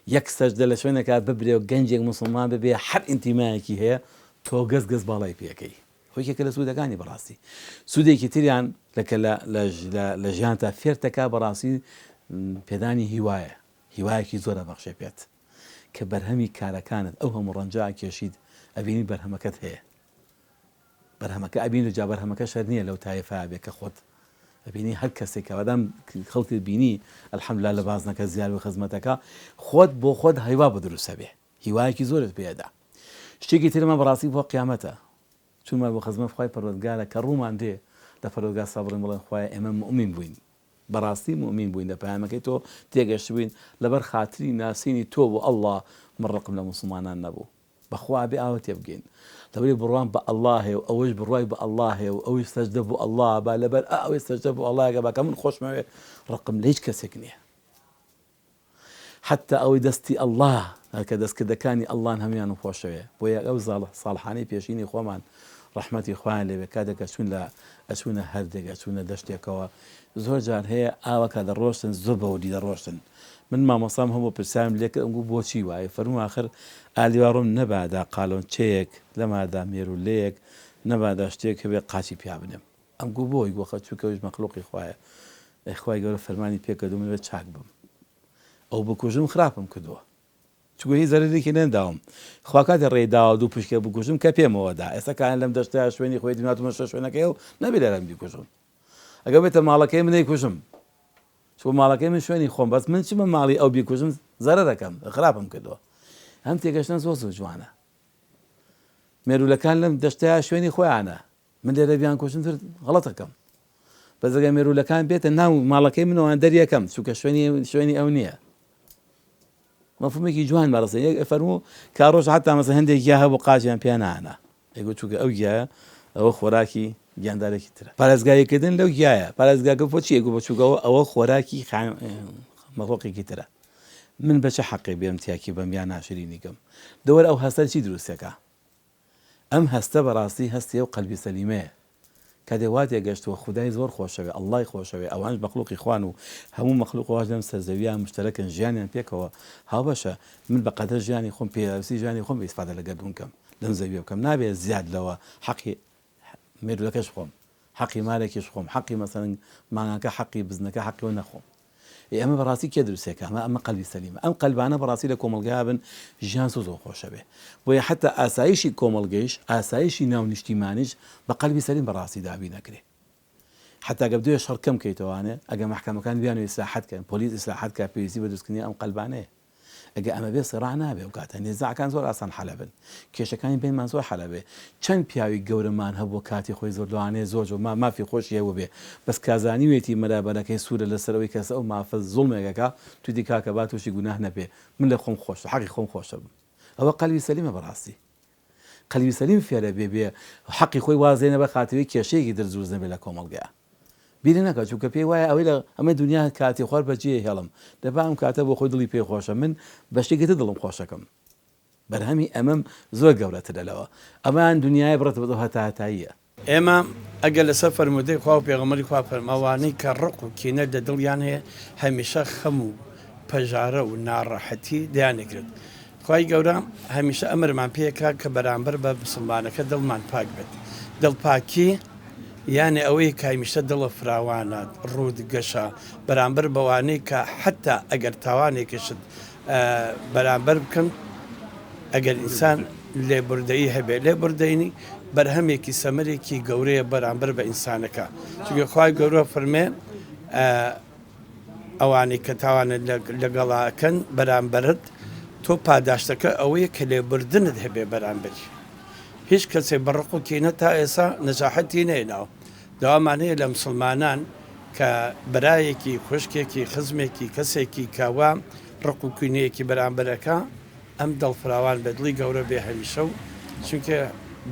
یەک سەجدە لە شوێنێکا ببرێ و گەنجێک موسڵمان ببێ هەر ئینتیمایەکی هەیە تۆ گەز گەز باڵای پێکەی ئەوە یەکێکە لە سوودەکانی بەڕاستی سوودێکی تریان لە کە لە لە ژیانتا فێرتەکا بەڕاستی پێدانی هیوایە هیوایەکی زۆر ئەبەخشێ پێت کە بەرهەمی کارەکانت ئەو هەموو ڕەنجە ئەکێشیت ئەبینی بەرهەمەکەت هەیە بەرهەمەکە ئەبینی جا بەرهەمەکەش هەر نییە لەو تایفە بێ کە خۆت ئەبینی هەر کەسێک کە بەدام خەڵکت بینی الحمدلله لە بازنەکە زیاد و خزمەتەکە خۆت بۆ خۆت هیوا بۆ دروستە بێ هیوایەکی زۆرت پێدا شتێکی ترمان بەڕاستی بۆ قیامەتە چونمان بۆ خزمەت خوای پەروەردگارە کە ڕوومان دێ لە پەروەردگار سابڕین بڵێن خوایە ئێمە موئمین بووین بەڕاستی موئمین بووین لە پەیامەکەی تۆ تێگەشتبووین لەبەر خاتری ناسینی تۆ بۆ اللە من ڕقم لە موسڵمانان نەبوو بەخوا ئەبێ ئاوا تێبگەین لەبەری بڕوام بە اللە هەیە و ئەوەش بڕوای بە اللە هەیە و ئەویش سەجدە بۆ اللە با لەبەر ئە ئەوەی سەجدە بۆ اللە ئەکا با کە من خۆشمەوێ ڕقم لە هیچ کەسێک نییە حەتتا ئەوەی دەستی اللە کە دەستکردەکانی اللەن هەموویانم خۆشەوێ بۆیە ئەو ساڵحانەی پێشینی خۆمان ڕەحمەتی خوایان لێبێ کاتێک ئەچوون لە ئەچوونە هەردێک ئەچوونە دەشتێکەوە زۆر جار هەیە ئاوا کە دەڕۆشتن زۆر بە وردی دەڕۆشتن من مامۆستام هەبوو پرسیارم لێ کرد ئەمگوت بۆچی وایە فەرموو ئاخر ئالیوا ڕۆم نەبادا قالۆنچەیەک لەمادا مێروولەیەک نەبادا شتێک هەبێ قاچی پیا بنێم ئەمگوت بۆ ئەیگوت خە چونکە ئەویش مەخلوقی خوایە ئەی خوای گەورە فەرمانی پێ کردووم من ئەبێ چاک بم ئەو بکوژم خراپم کردووە چونکە هیچ زەرەرێکی نەداوم خوا کاتێ ڕێی داوە دوو پشکە بکوژم کە پێمەوە دا ئێستا کە لەم دەشتەیا شوێنی خۆیەتی من هاتوومە سەر شوێنەکەی و نابێ لێرە بیکوژم ئەگەر بێتە ماڵەکەی من ئەیکوژم چونکە ماڵەکەی من شوێنی خۆم بەس من چمە ماڵی ئەو بیکوژم زەرەرەکەم خراپم کردووە ئەم تێگەشتنە زۆر زۆر جوانە مێروولەکان لەم دەشتەیا شوێنی خۆیانە من لێرە بیان کوشتم تر غەڵەتەکەم بەس ئەگەر مێروولەکان بێتە ناو ماڵەکەی منەوە دەریەکەم چونکە شوێنی شوێنی ئەو نییە مەفهومێکی جوان بەڕسە یەک فەرموو کا ڕۆژ حتا مەسە هەندێک گیا هەبوو قاچیان پێ نانا ئەگو چونکە ئەو گیایە ئەوە خۆراکی گیاندارێکی ترە پارێزگاریکردن لەو گیایە پارێزگاکە بۆ چی ئەگو بە چووکەوە ئەوە خۆراکی مەخلوقێکی ترە من بە چ حەقێ بێم تیاکی بەم یا ناشرینی کەم دەوەر ئەو هەستە چی دروستەکە ئەم هەستە بەڕاستی هەستی ئەو قەلبی سەلیمەیە کاتێ وا تێگەشتووە خودای زۆر خۆشەوێ اللە ی خۆشەوێ ئەوانش مەخلوقی خوان و هەموو مەخلوق واش لەم سەر زەویە مشتەرەکن ژیانیان پێکەوە هاوبەشە من بەقەدەر ژیانی خۆم پێداویستی ژیانی خۆم ئیسفادە لە گەردوون کەم لەم زەویە بکەم نابێ زیاد لەوە حەقی مێروولەکەش بخۆم حەقی مارێکیش بخۆم حەقی مەسەلەن مانگاکە حەقی بزنەکە حەقی ئەوە نەخۆم ئێ ئەمە بەڕاستی کێ دروستێکە ئەمە ئەمە قەلبی سەلیمە ئەم قەلبانە بەڕاستی لە کۆمەڵگا بن ژیان زۆر زۆر خۆشە بێ بۆیە حتا ئاسایشی کۆمەڵگەیش ئاسایشی ناو نیشتیمانیش بە قەلبی سەلیم بەڕاستی دابین ئەکرێ حتا گە بدوێ شەڕ کەم کەیتەوانێ ئەگە مەحکەمەکان بیان و ئیسراحەت کەن پۆلیس ئیسراحەت کە پێویستی بە دروستکردنی ئەم قەلبانەیە ئەگەر ئەمە بێ سیڕاع نابێ ئەو کاتە نیزاعەکان زۆر ئاسان حەلە بن کێشەکانی بەینمان زۆر حەلە بێ چەند پیاوی گەورەمان هەبووە کاتی خۆی زۆر لەوانەیە زۆر زۆر مافی خۆشی هەبووبێ بەس کا زانیوێتی مەرابەرەکەی سوورە لەسەر ئەوەی کەس ئەو مافە زوڵمێک ئەکا توتی کاکە با تووشی گوناه نەبێ من لە خۆم خۆش حەقی خۆم خۆشە بم ئەوە قەلبی سەلیمە بەڕاستی قەلبی سەلیم فێرە بێ بێ حەقی خۆی واز لێنە بە خاتری کێشەیەکی تر دروست نەبێ لە کۆمەڵگەیا بیری نەکا چونکە پێی وایە ئەوەی لە ئەمە دونیا کاتی خوار بەجێ هێڵم دەبا ئەم کاتە بۆ خۆی دڵی پێ خۆشە من بە شتێکی تر دڵم خۆشەکەم بەرهەمی ئەمەم زۆر گەورەترە لەوە ئەمان دنیای بڕێت بەدڵ هەتا هەتاییە. ئێمە ئەگەر لەسەر فەرموودەی خوا و پێغەمبەری خوا فەرموو ئەوانەی کە ڕق و کینە لە دڵیان هەیە هەمیشە خەم و پەژارە و ناڕەحەتی دەیانگرێت خوای گەورە هەمیشە ئەمرمان پێکا کە بەرامبەر بە مسوڵمانەکە دڵمان پاک بێت دڵپاکی یانێ ئەوەی کە هەمیشە دڵە فراوانە ڕووت گەشە بەرامبەر بەوانەی کە حەتا ئەگەر تاوانێکیشت بەرامبەر بکەن ئەگەر ئینسان لێبوردەیی هەبێ لێبوردەینی بەرهەمێکی سەمەرێکی گەورەیە بەرامبەر بە ئینسانەکە چونکە خوای گەورە فەرمێ ئەوانەی کە تاوانت لەگەڵا ئەکەن بەرامبەرت تۆ پاداشتەکە ئەوەیە کە لێبوردنت هەبێ بەرامبەری هیچ کەسێک بە ڕق و کینە تا ئێسا نەجاحەتی نەهێناوە داوامان هەیە لە مسوڵمانان کە برایەکی خوشکێکی خزمێکی کەسێکی کە وا ڕق و کینەیەکی بەرامبەرەکە ئەم دڵ فراوان بێ دڵی گەورە بێ هەمیشە و چونکە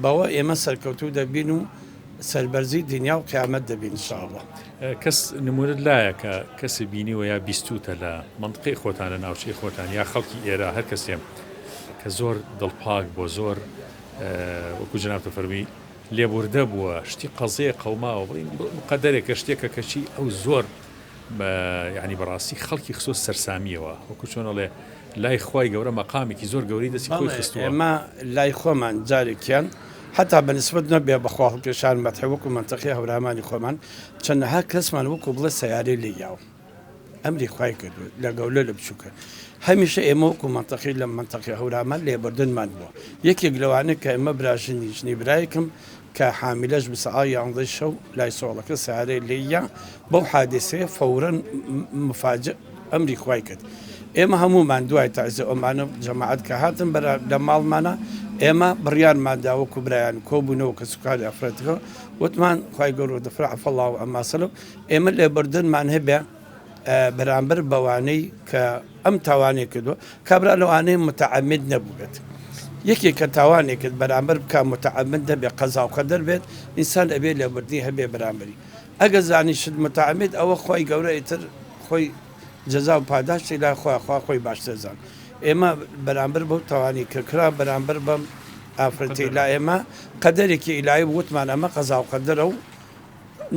بەوە ئێمە سەرکەوتوو دەبین و سەربەرزی دنیا و قیامەت دەبین ان شاء اللە. کەس نمونەت لایە کە کەسێ بینیوە یا بیستوتە لە مەنتقەی خۆتان لە ناوچەی خۆتان یا خەڵکی ئێرە هەر کەسێ کە زۆر دڵپاک بوە زۆر وەکو جەنابتە فەرمووی. لێبوردە بووە شتی قەزیە قەوماوە بڵین قەدەرێکە شتێکە کەچی ئەو زۆر یانی بەڕاستی خەڵکی خستۆ سەرسامیەوە وەکو چۆن ئەڵێ لای خوای گەورە مەقامێکی زۆر گەورەی دەستی خۆی بەڵێ خستووە. ئێمە لای خۆمان جارێکیان حەتا بە نسبەت نەبێ بە خوا هەڵکێشان مەدحی وەکو مەنتەقەی هەورامانی خۆمان چەندەها کەسمان وەکو بڵێ سەیارەی لێ یاوە ئەمری خوای کردووە لە گەولە لە بچووکە هەمیشە ئێمە وەکو مەنتەقەی لە مەنتەقەی هەورامان لێبوردنمان بووە یەکێک لەوانە کە ئێمە براژنی ژنی برایەکم کە حامیلەش بوو سەعات یانزەی شەو لای سۆڵەکە سەیارەی لێی یا، بەو حادیسەیە فەورەن مفاجئ ئەمری خوای کرد. ئێمە هەموومان دوای تەعزیە ئەومانە جەماعەت کە هاتن بەرە لە ماڵمانە ئێمە بڕیارمان دا وەکو برایان کۆبوونەوە کەسوکاری ئافرەتەکە وتمان خوای گەورە دەفرە عفا اللە عما سلف ئێمە لێبوردنمان هەبێ بەرامبەر بەوانەی کە ئەم تاوانەی کردووە کابرا لەوانەیە متعمد نەبووبێت یەکێک کە تاوانێکت بەرامبەر بکە متعمد نەبێ قەزا و قەدەر بێت ئینسان ئەبێ لێبوردنی هەبێ بەرامبەری ئەگەر زانیشت متعمد ئەوە خۆی گەورە ئیتر خۆی جەزا و پاداشتی لای خۆی خوا خۆی باشتر زان ئێمە بەرامبەر بەو تاوانی کە کرا بەرامبەر بەم ئافرەتی لا ئێمە قەدەرێکی ئیلایی وتمان ئەمە قەزا و قەدەرە و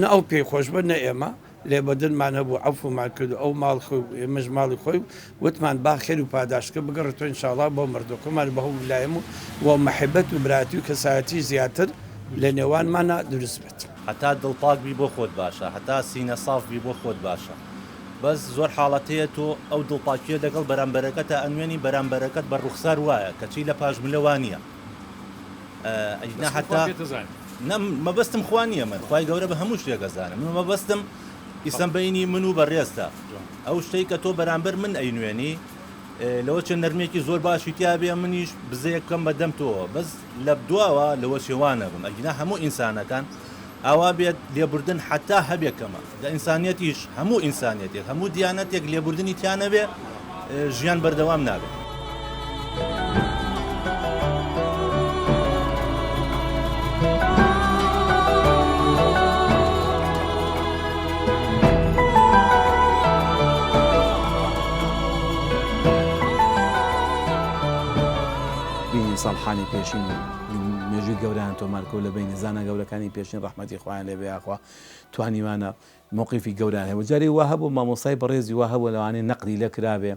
نە ئەو پێی خۆش بە نە ئێمە لێبوردنمان هەبوو عەفومان کرد و ئەو ماڵ خۆی و ئێمەش ماڵی خۆی و وتمان با خێر و پاداشتەکە بگەڕێتەوە ان شاء اللە بۆ مردووەکەمان و بە هەموو لایەم و و مەحبەت و برایەتی و کەسایەتی زیاتر لە نێوانمانا دروست بێت. هەتا دڵ پاک بی بۆ خۆت باشە هەتا سینە ساف بی بۆ خۆت باشە بەس زۆر حاڵەت هەیە تۆ ئەو دڵ پاکیە لەگەڵ بەرامبەرەکەتا ئەنوێنی بەرامبەرەکەت بە ڕوخسار وایە کەچی لە پاش ملە وانیە ئەگینا حەتا نا مەبەستم خوا نییە من خوای گەورە بە هەموو شتێک ئەزانم من مەبەستم ئیسەم بینی من و بەڕێزتە ئەو شتەی کە تۆ بەرامبەر من ئەینوێنی لەوە چێ نەرمێکی زۆر باشی تیا بێ منیش بزەیەک بکەم بە دەم تۆوە بەس لە دواوە لەوە چێ وا نەبم ئەگینا هەموو ئینسانەکان ئاوا بێت لێبوردن حەتا هەبێ کەمە لە ئینسانیەتیش هەموو ئینسانیەتێک هەموو دیانەتێک لێبوردنی تیا نەبێ ژیان بەردەوام نابێت. بینی ساڵحانی پێشین مێژووی گەورەیان تۆمار کرد لە بەینی زانا گەورەکانی پێشین ڕەحمەتی خوایان لێ بێ یاخوا توانیوانە مەوقیفی گەورەیان هەبوو جارێ وا هەبوو مامۆستای بەڕێزی وا هەبوو لەوانەیە نەقدی لێ کرابێ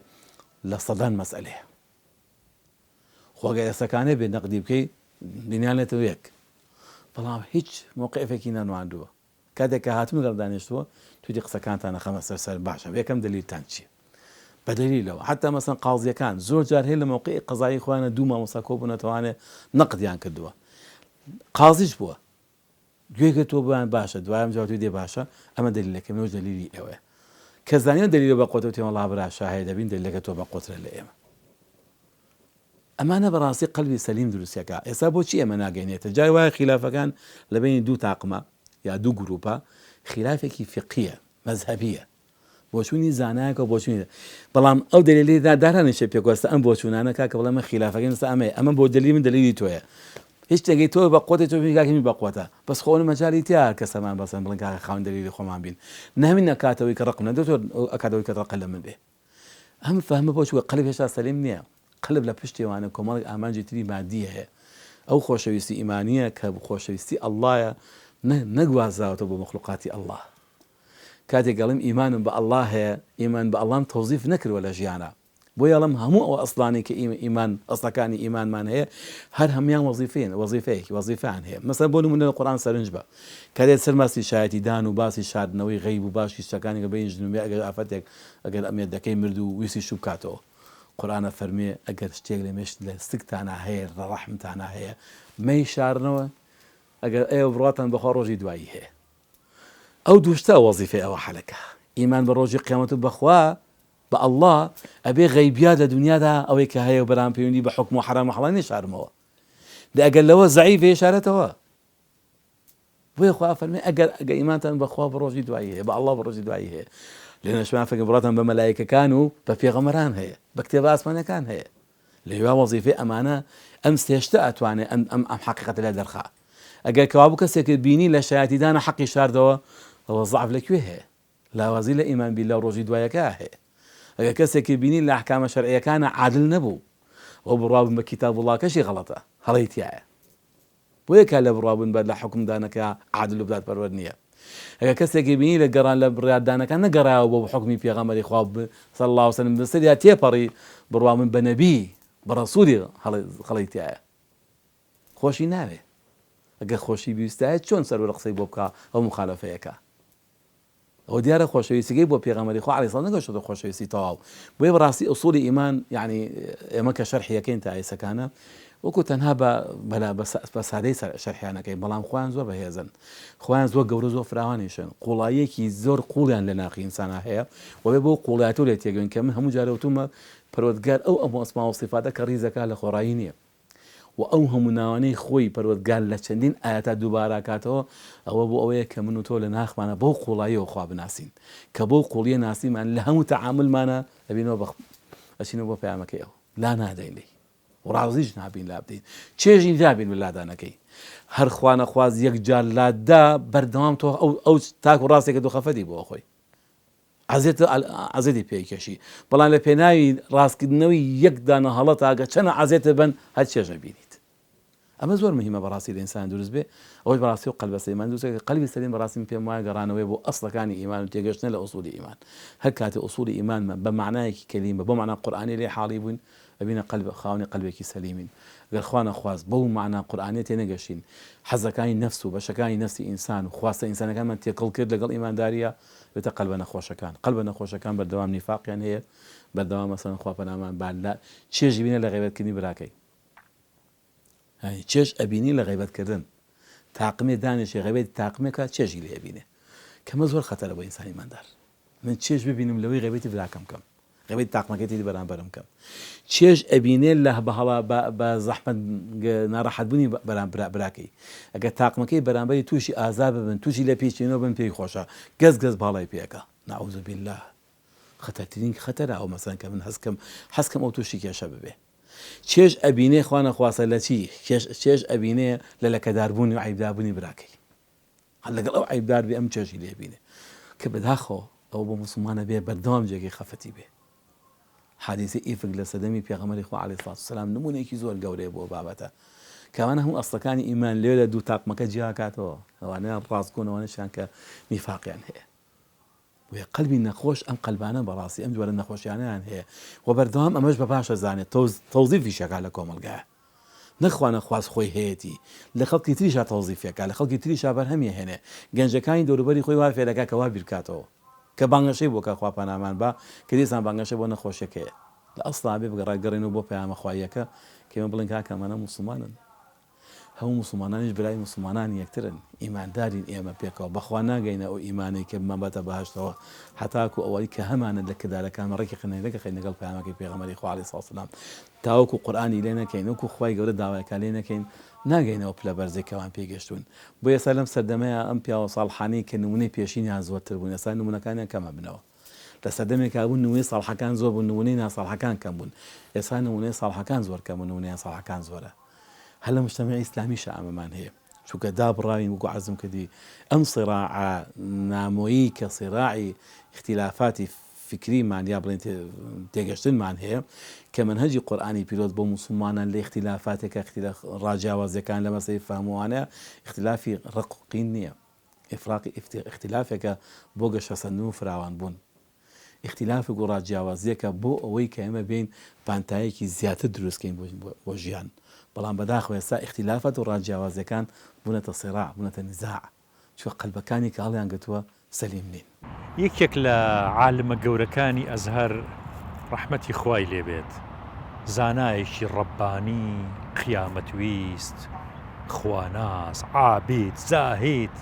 لە سەدان مەسئەلەیە خۆ گەر ئێستاکانێ بێ نەقدی بکەی دنیا لێتەوە یەک بەڵام هیچ مەوقیفێکی نەنواندووە کاتێک کە هاتم لەگەڵ دانیشتووە توتی قسەکانتان ئەخەمە سەر سەر باشە یەکەم دەلیلتان چییە بە دەلیلەوە حتا مەسەن قازیەکان زۆر جار هەیە لە مەوقعی قەزایی خۆیانە دوو مامۆستا کۆبوونەتەوانێ نەقدیان کردووە قازیش بووە گوێ گرتووە بۆیان باشە دوایم جا وتوی دێ باشە ئەمە دەلیلەکەی منەوەش دەلیلی ئێوەیە کە زانیان دەلیلە بە قوتە وتیان وەڵا برا شاهێ دەبین دەلیلەکە تۆ بە قوترە لە ئێمە ئەمانە بەڕاستی قەلبی سەلیم دروستەکە ئێستا بۆچی ئێمە ناگەینێتە جای وایە خیلافەکان لە بینی دوو تاقمە یا دوو گروپە خلافێکی فقیە مەزهەبیە بۆچوونی زانایەکە و بۆچوونی بەڵام ئەو دەلیلی دا دارانیشە پێکوەستە ئەم بۆچوونانە کاکە بڵێ من خیلافەکەی نووسە ئەمەیە ئەمە بۆ دەلیلی من دەلیلی تۆیە هیچ شتێکی تۆ بە قوتێ تۆ کاکە من بە قوتە بەس خۆ مەجالی تیا کەسەمان بەسەن بڵێن کاکە خاوەن دەلیلی خۆمان بین نامین نەکاتەوەی کە ڕقم لە تۆ ئەکاتەوەی کە ڕقە لە من بێ ئەم فەهمە بۆ چووە قەلب هێشتا سەلیم نییە قەلب لە پشتیوانە کۆمەڵێک ئامانجی تری مادی هەیە ئەو خۆشەویستی ئیمانیە کە خۆشەویستی ئەڵڵایە نەگوازراوەتەوە بۆ مەخلوقاتی ئەڵڵا کاتێک ئەڵێم ئیمانم بە اللە هەیە ئیمان بە اللەم تەوزیف نەکردوە لە ژیانا بۆیە ئەڵێم هەموو ئەو ئەسڵانەی کە ئیمە ئیمان ئەسڵەکانی ئیمانمان هەیە هەر هەموویان وەزیفەین وەزیفەیەکی وەزیفەیان هەیە مەسەلەن بۆ نمونە لە قورئان سەرنج بە کە دێت سەر باسی شایەتی دان و باسی شاردنەوەی غەیب و باشی شتەکانی کە بەین ژن و مێرد ئەگەر ئافرەتێک ئەگەر مێردەکەی مرد و ویستی شوو بکاتەوە قورئان ئەفەرموێ ئەگەر شتێک لە مێشک لە سکتانا هەیە لە ڕەحمتانا هەیە مەیشارنەوە ئەگەر ئێوە بڕواتان بەخوا ڕۆژی دوایی هەیە ئەو دوو شتە وەزیفەی ئەوە حەلەکە ئیمان بە ڕۆژی قیامەت و بەخوا بە اللە ئەبێ غەیبیات لە دونیادا ئەوەی کە هەیە و بەرام پەیوەندی بە حوکم و حەرام و حەڵال نەشارمەوە دە ئەگەر لەوە زەعیف بێ شارێتەوە بۆیە خوا فەرمی ئەگەر ئەگە ئیمانتان بەخوا بە ڕۆژی دوایی هەیە بە اللە بە ڕۆژی دوایی هەیە لێنەشمان فەرمی بڕاتان بە مەلایکەکان و بە پێغەمبەران هەیە بە کتێبە ئاسمانەکان هەیە لەوێ وەزیفەی ئەمانە ئەم سێ شتە ئەتوانێ ئەم ئەم ئەم حەقیقەتە لێ دەرخا. ئەگەر کەوابوو کەسێکت بینی لە شایەتیدانە حەقی شاردەوە ئەوە زەعف لە کوێ هەیە؟ لاوازی لە ئیمان بیللە و ڕۆژی دوایەکە هەیە. ئەگەر کەسێکت بینی لە ئەحکامە شەرعیەکانە عادل نەبوو ئەوە بڕوا بن بە کیتابوڵڵاکەشی غەڵەتە هەڵەی تیایە. بۆیە کا لە بڕوابوون بە لە حوکمدانەکە عادل و دادپەروەر نییە. ئەگەر کەسێکی بینی لە گەڕان لە بڕیاردانەکان نەگەڕایەوە بۆ حوکمی پێغەمبەری خوا صلی اللە علیە وسلم بەسەریا تێپەڕی بڕوابوون بە نەبی بە ڕەسولی هەڵەی تیایە. خۆشی ناوێ. ئەگەر خۆشی بیویستایە چۆن سەروەر قسەی بۆ بکا ئەو موخالەفەیەکا. ئەوە دیارە خۆشەویستیەکەی بۆ پێغەمبەری خوا علیە سلام نەگەشتۆتە خۆشەویستی تەواو بۆیە بەڕاستی ئوسوڵی ئیمان یعنی ئێمە کە شەرحی ئەکەین تا ئێسەکانە وەکو تەنها بە بەلا بە سادەی شەرحیان ئەکەین بەڵام خۆیان زۆر بەهێزن خۆیان زۆر گەورە زۆر فراوانیشن قوڵاییەکی زۆر قوڵیان لە ناخی ئینسانا هەیە و بێ بۆ قوڵایەتەوە لێ تێگەین کە من هەموو جارێ وتومە پەروەردگار ئەو ئەم ئەسما و سیفاتە کە ڕیزەکە لە خۆڕایی نییە وە ئەو هەموو ناوانەی خۆی پەروەردگار لە چەندین ئایەتا دووبارە ئەکاتەوە ئەوە بۆ ئەوەیە کە من و تۆ لە ناخمانا بەو قوڵاییەوە خوا بناسین کە بەو قوڵیە ناسیمان لە هەموو تەعامولمانا ئەبینەوە بە ئەچینەوە بۆ پەیامەکەی ئەو لا نادەین لێی و ڕازیش نابین لابدەین چێژی نابین بە لادانەکەی هەر خوا نەخواست یەک جار لاتدا بەردەوام تۆ ئەو ئەو تاکو ڕاستێکە تۆ خەفەتی بۆ خۆی عەزێت عەزێتی پێ کێشی بەڵام لە پێناوی ڕاستکردنەوەی یەک دانە هەڵە تاکە چەنە عەزێتت بەن هەر چێژ ئەبینیت ئەمە زۆر مهمە بەڕاستی لە ئینسان دروست بێ ئەوەش بەڕاستی و قەلبە سەلیمان دروست کە قەلبی سەلیم بەڕاستی من پێم وایە گەڕانەوەی بۆ ئەسڵەکانی ئیمان و تێگەشتنە لە ئوسولی ئیمان هەر کاتێ ئوسولی ئیمانمان بە مەعنایەکی کەلیمە بۆ مەعنا قورئانی لێ حاڵی بووین ئەبینە قەلب خاوەنی قەلبێکی سەلیمین گەر خوا نەخواست بەو مەعنا قورئانیە تێنەگەشتین حەزەکانی نەفس و بەشەکانی نەفسی ئینسان و خواستە ئینسانەکانمان تێکەڵ کرد لەگەڵ ئیمانداریە بێتە قەلبە نەخۆشەکان قەلبە نەخۆشەکان بەردەوام نیفاقیان هەیە بەردەوام مەسەلەن خوا پەنامان با لە چێژی بینە لە غیبەت کردنی براکەی یانی چێژ ئەبینی لە غیبەت کردن تاقمێ دانیشێ غیبەتی تاقمێکە چێژی لێ ئەبینێ کەمە زۆر خەتەرە بۆ ئینسانی ئیماندار من چێژ ببینم لەوەی غیبەتی براکەم کەم غیبەتی تاقمەکەی تری بەرامبەرم کەم چێژ ئەبینێ لە بە هەڵە بە بە زەحمەت ناڕەحەت بوونی بەرام برا براکەی ئەگەر تاقمەکەی بەرامبەری تووشی ئازار ببن تووشی لە پیچینەوە بن پێی خۆشە گەز گەز باڵای پێکا نعوذ بالله خەتەرترین خەتەرە ئەو مەسەن کە من هەست کەم حەز کەم ئەو تووشی کێشە ببێ چێژ ئەبینێ خوا نەخواستە لە چی چێژ ئەبینێ لە لەکەداربوونی و عەیبداربوونی براکەی هەر لەگەڵ ئەو عەیبدار بێ ئەم چێژی لێ بینێ کە بەداخەوە ئەوە بۆ موسڵمانە بێ بەردەوام جێگەی خەفەتی بێ حادیسەی ئیفک لە سەردەمی پێغەمبەری خوا عەلەیهی سڵات وسلام نمونەیەکی زۆر گەورەیە بۆ بابەتە کەوانە هەموو ئەسڵەکانی ئیمان لێرە دوو تاقمەکە جیاکاتەوە ئەوانەیان ڕاستگۆن ئەوانەشیان کە نیفاقیان هەیە بۆیە قەلبی نەخۆش ئەم قەلبانە بەڕاستی ئەم جۆرە نەخۆشیانەیان هەیە و بەردەوام ئەمەش بە باش ئەزانێت تەوزیفیش ئەکات لە کۆمەڵگایە نەک خوا نەخواست خۆی هەیەتی لە خەڵکی تریشا تەوزیفی ئەکات لە خەڵکی تریشا بەرهەمی ئەهێنێ گەنجەکانی دەوروبەری خۆی وا فێرەکا کە وا بیرکاتەوە کە بانگەشەی بۆ کا خوا پەنامان با کە دیسان بانگەشە بۆ نەخۆشیەکەیە لە ئەسڵا بێ بگەڕێنەوە بۆ پەیامە خواییەکە کە ئێمە بڵێن کاکە ئەمانە موسڵمانن هەموو موسڵمانانیش برای موسڵمانانی یەکترن، ئیماندارین ئێمە پێکەوە، بەخوا ناگەینە ئەو ئیمانەی کە بمانباتە بەهەشتەوە هەتاکو ئەوەی کە هەمانە لە کردارەکانمان ڕێکی خەینە ڕێکخەین لەگەڵ پەیامەکەی پێغەمبەری خوا علیە سڵات وسلام تاوەکو قورئانی لێ نەکەین وەکو خوای گەورە داوای کا لێ نەکەین ناگەینە ئەو پلە بەرزەی کەوان پێی گەشتوون بۆیە ئێستا لەم سەردەمەیا ئەم پیاوە ساڵحانەی کە نمونەی پێشینیان زۆرتر بوون ئێستا نمونەکانیان کەم ئەبنەوە. لە سەردەمێکا بوون نموونەی ساڵحەکان زۆر بوون نموونەی ناساڵحەکان کەم بوون ئێستا نموونەی ساڵحەکان زۆر کەم و نموونەی ناساڵحەکان زۆرە هەر لە مجتەمەعی ئیسلامیشا ئەمەمان هەیە چونکە دابڕاوین وەکو عەرزم کردی ئەم صراعە نامۆیی کە صراعی اختلافاتی فکریمان یا بڵێن تێگەشتنمان هەیە کە مەنهەجی قورئانی پیرۆز بۆ موسڵمانان لە اختلافاتێکە اختلاف ڕاجیاوازیەکان لە مەسەلەی فەهموانە اختلافی ڕق و قین نییە ئیفراقی ئیختیلافێکە بۆ گەشەسەندن و فراوانبوون. ئیختیلافێک و ڕاجیاوازییەکە بۆ ئەوەی کە ئێمە بێین پانتایەکی زیاتر دروست کەین بۆ ژیان. بەڵام بەداخەوە ئێستا ئیختیلافات و ڕاجیاوازییەکان بوونەتە سیراع، بوونەتە نیزاع. چونکە قەلبەکانی کە هەڵیانگرتووە سەلیم نین. یەکێک لە عالمە گەورەکانی ئەزهەر ڕەحمەتی خوای لێ بێت زانایەکی ڕەبانی قیامەت ویست خواناس عابید زاهید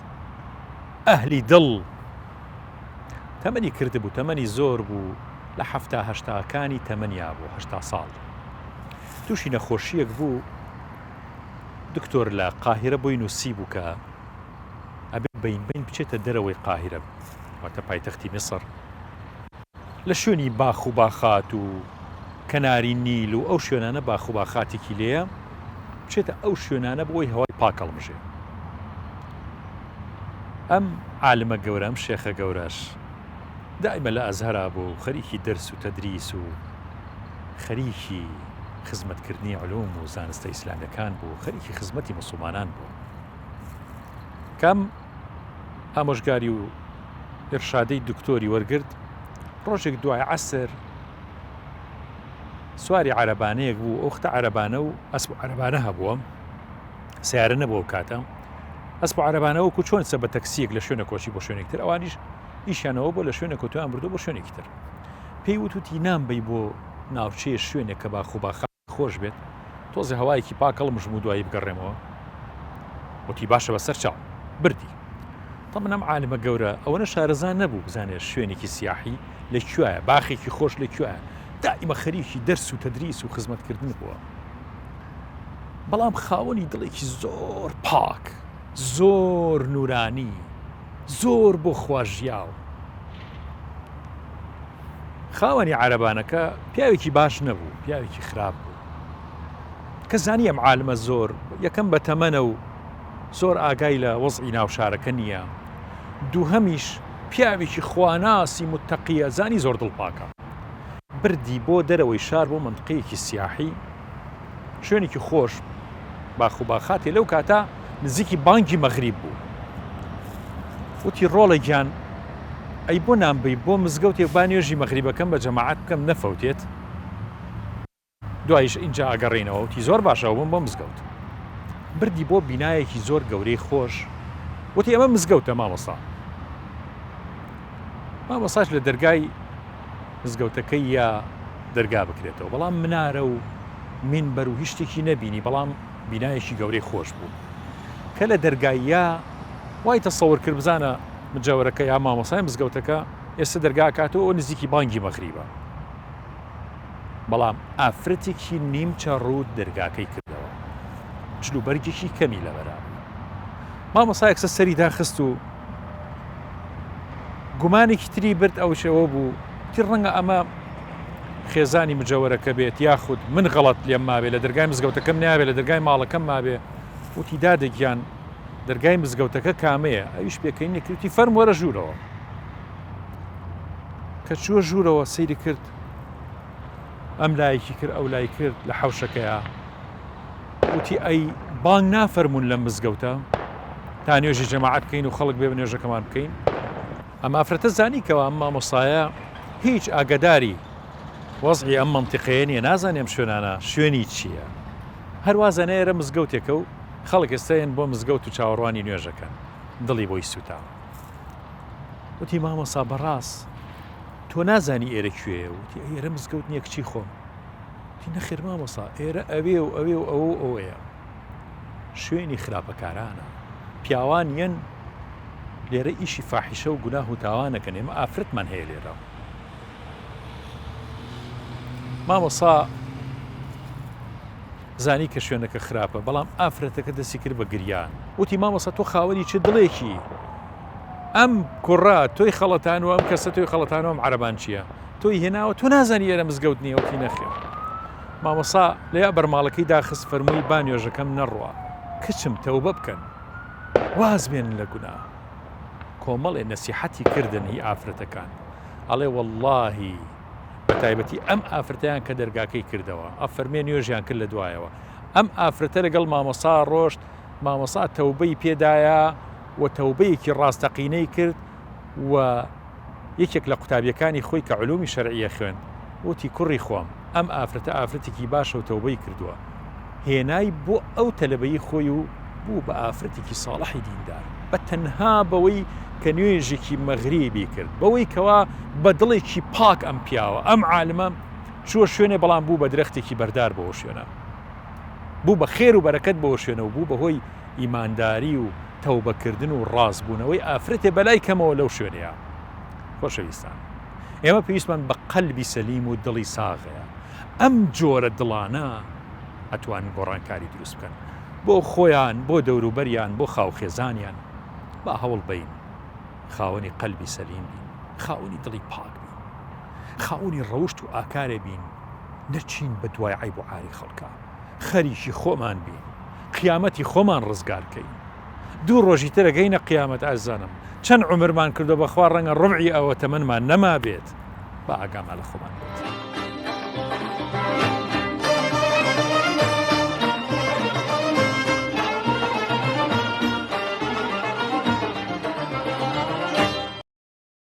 ئەهلی دڵ تەمەنی کردبوو تەمەنی زۆر بوو لە حەفتا هەشتاکانی تەمەنیا بوو هەشتا ساڵ تووشی نەخۆشیەک بوو دکتۆر لە قاهیرە بۆی نووسی بوو کە ئەبێ بەین بەین بچێتە دەرەوەی قاهیرە واتە پایتەختی میسر لە شوێنی باخ و باخات و کەناری نیل و ئەو شوێنانە باخ و باخاتێکی لێیە بچێتە ئەو شوێنانە بۆی هەوای پاک هەڵمژێ ئەم عالمە گەورە ئەم شێخە گەورەش دائیمە لە ئەزهەرا بوو و خەریکی دەرس و تەدریس و خەریکی خزمەتکردنی علوم و زانستە ئیسلامیەکان بوو خەریکی خزمەتی موسڵمانان بوو. کەم ئامۆژگاری و ئیرشادەی دکتۆری وەرگرت، ڕۆژێک دوای عەسر سواری عەرەبانەیەک بوو، ئەوختە عەرەبانە و ئەسپ و عەرەبانە هەبووە، سیارە نەبوو ئەو کاتە، ئەسپ و عەرەبانە وەکو چۆن سە بە تەکسیەک لە شوێنە کۆچی بۆ شوێنێک تر، ئەوانیش ئیشیانەوە بۆ لە شوێنێک کۆتویان بردو بۆ شوێنێکی تر. پێی وت وتی نامبەی بۆ ناوچەیە شوێنێک کە باخ و باخات خۆش بێت، تۆزێ هەوایەکی پاک هەڵمژم و دوایی بگەڕێمەوە. وتی باشە بەسەر چاو. بردی. تەمەن ئەم عالمە گەورە ئەوەنە شارەزا نەبوو بزانێ شوێنێکی سیاحی لە کوێیە، باخێکی خۆش لە کوێیە. دائیمە خەریکی دەرس و تەدریس و خزمەتکردن بووە. بەڵام خاوەنی دڵێکی زۆر پاک، زۆر نورانی، زۆر بۆ خوا ژیاو. خاوەنی عەرەبانەکە پیاوێکی باش نەبوو، پیاوێکی خراپ بوو. کە زانی ئەم عالمە زۆر یەکەم بە تەمەنە و زۆر ئاگای لە وەزعی ناو شارەکە نییە، دووهەمیش پیاوێکی خواناسی متەقیە، زانی زۆر دڵپاکە. بردی بۆ دەرەوەی شار بۆ مەنتقەیەکی سیاحی، شوێنێکی خۆش، باخ و باخاتێ، لەو کاتە نزیکی بانگی مەغریب بوو. وتی ڕۆڵە گیان ئەی بۆ نامبەی بۆ مزگەوتێک با نوێژی مەغریبەکەم بە جەماعەت بکەم نەفەوتێت؟ دوایش ئینجا ئەگەڕێینەوە وتی زۆر باشە ئەوبم بۆ مزگەوت. بردی بۆ بینایەکی زۆر گەورەی خۆش وتی ئەمە مزگەوتە مامۆستا. مامۆستاش لە دەرگای مزگەوتەکەی یا دەرگا بکرێتەوە بەڵام منارە و مینبەر و هیچ شتێکی نەبینی بەڵام بینایەکی گەورەی خۆش بوو کە لە دەرگای یا وای تەسەور کرد بزانە مجاورەکە یا مامۆستای مزگەوتەکە ئێستا دەرگا ئەکاتەوە ئەو نزیکی بانگی مەغریبە بەڵام ئافرەتێکی نیمچە ڕووت دەرگاکەی کردەوە جل و بەرگێکی کەمی لەبەرا بوو مامۆستا یەکسەر سەری داخست و گومانێکی تری برد ئەوش ئەوە بوو تی ڕەنگە ئەمە خێزانی مجەوەرەکە بێت یاخود من غەڵەت لێم مابێ لە دەرگای مزگەوتەکەم نابێ لە دەرگای ماڵەکەم مابێ وتی دادە گیان دەرگای مزگەوتەکە کامەیە ئەویش پێکەینی کردی فەرم وەرە ژوورەوە کە چووە ژوورەوە سەیری کرد ئەم لایەکی کرد ئەو لای کرد لە حەوشەکەیا وتی ئەی بانگ نافەرموون لەم مزگەوتە تا نوێژی جەماعەت بکەین و خەڵک بێ نوێژەکەمان بکەین ئەم ئافرەتە زانی کەوا ئەم مامۆستایە هیچ ئاگداری وەزعی ئەم مەنتیقەیە نییە نازانێ ئەم شوێنانە شوێنی چییە هەروا زانێ ئێرە مزگەوتێکە و خەڵک ئێستا یەن بۆ مزگەوت و چاوەڕوانی نوێژەکەن دڵی بۆی سووتا وتی مامۆسا بەڕاست تۆ نازانی ئێرە کوێیە وتی ئەی ئێرە مزگەوت نییە کچی خۆم وتی نەخێر مامۆسا ئێرە ئەوێ و ئەوێ و ئەوە و ئەوەیە شوێنی خراپەکارانە پیاوان یەن لێرە ئیشی فاحیشە و گوناه و تاوانەکەن ئێمە ئافرەتمان هەیە لێرە مامۆسا زانی کە شوێنەکە خراپە بەڵام ئافرەتەکە دەستی کرد بە گریان وتی مامۆسا تۆ خاوەنی چ دڵێکی ئەم کوڕە تۆی خەڵەتانوە ئەم کەسە تۆی خەڵەتانەوە ئەم عەرەبان چییە تۆی هێناوە تۆ نازانی ئێرە مزگەوت نییە وتی نەخێر مامۆسا لێ بەرماڵەکەی داخست فەرمووی با نوێژەکەم نەڕوا کچم تەوبە بکەن واز بێنن لە گوناه کۆمەڵێ نەسیحەتی کردن هی ئافرەتەکان ئەڵێ وەڵڵاهی بە تایبەتی ئەم ئافرەتەیان کە دەرگاکەی کردەوە ئەفەرمێ نوێژیان کرد لە دوایەوە ئەم ئافرەتە لەگەڵ مامۆسا ڕۆشت مامۆسا تەوبەی پێدایە و تەوبەیەکی ڕاستەقینەی کرد و یەکێک لە قوتابیەکانی خۆی کە علومی شەرعیە خوێند وتی کوڕی خۆم ئەم ئافرەتە ئافرەتێکی باشە و تەوبەی کردووە هێنای بۆ ئەو تەلەبەی خۆی و بوو بە ئافرەتێکی ساڵحی دیندار بە تەنها بەوەی کە نوێژێکی مەغریبی کرد بەوەی کەوا بە دڵێکی پاک ئەم پیاوە ئەم عالمە چووە شوێنێ بەڵام بوو بە درەختێکی بەردار بۆ شوێنە بوو بە خێر و بەرەکەت بۆ شوێنە و بوو بەهۆی ئیمانداری و تەوبەکردن و ڕاستبوونەوەی ئافرەتێ بەلای کەمەوە لەو شوێنەیە. خۆشەویستان ئێمە پێویستمان بە قەلبی سەلیم و دڵی ساغەیە. ئەم جۆرە دڵانە ئەتوانن گۆڕانکاری دروست بکەن بۆ خۆیان، بۆ دەوروبەریان، بۆ خاوخێزانیان. با هەوڵ بەین خاوەنی قەلبی سەلیم بین، خاوەنی دڵی پاک بین، خاوەنی ڕەوشت و ئاکارێ بین، نەچین بە دوای عەیب و عاری خەڵکا. خەریکی خۆمان بین قیامەتی خۆمان ڕزگار کەین دوو ڕۆژی تر ئەگەینە قیامەت ئازیزانم چەند عومرمان کردوە بەخوا ڕەنگە ڕوبعی ئەوە تەمەنمان نەمابێت با ئاگامان لە خۆمان بێت.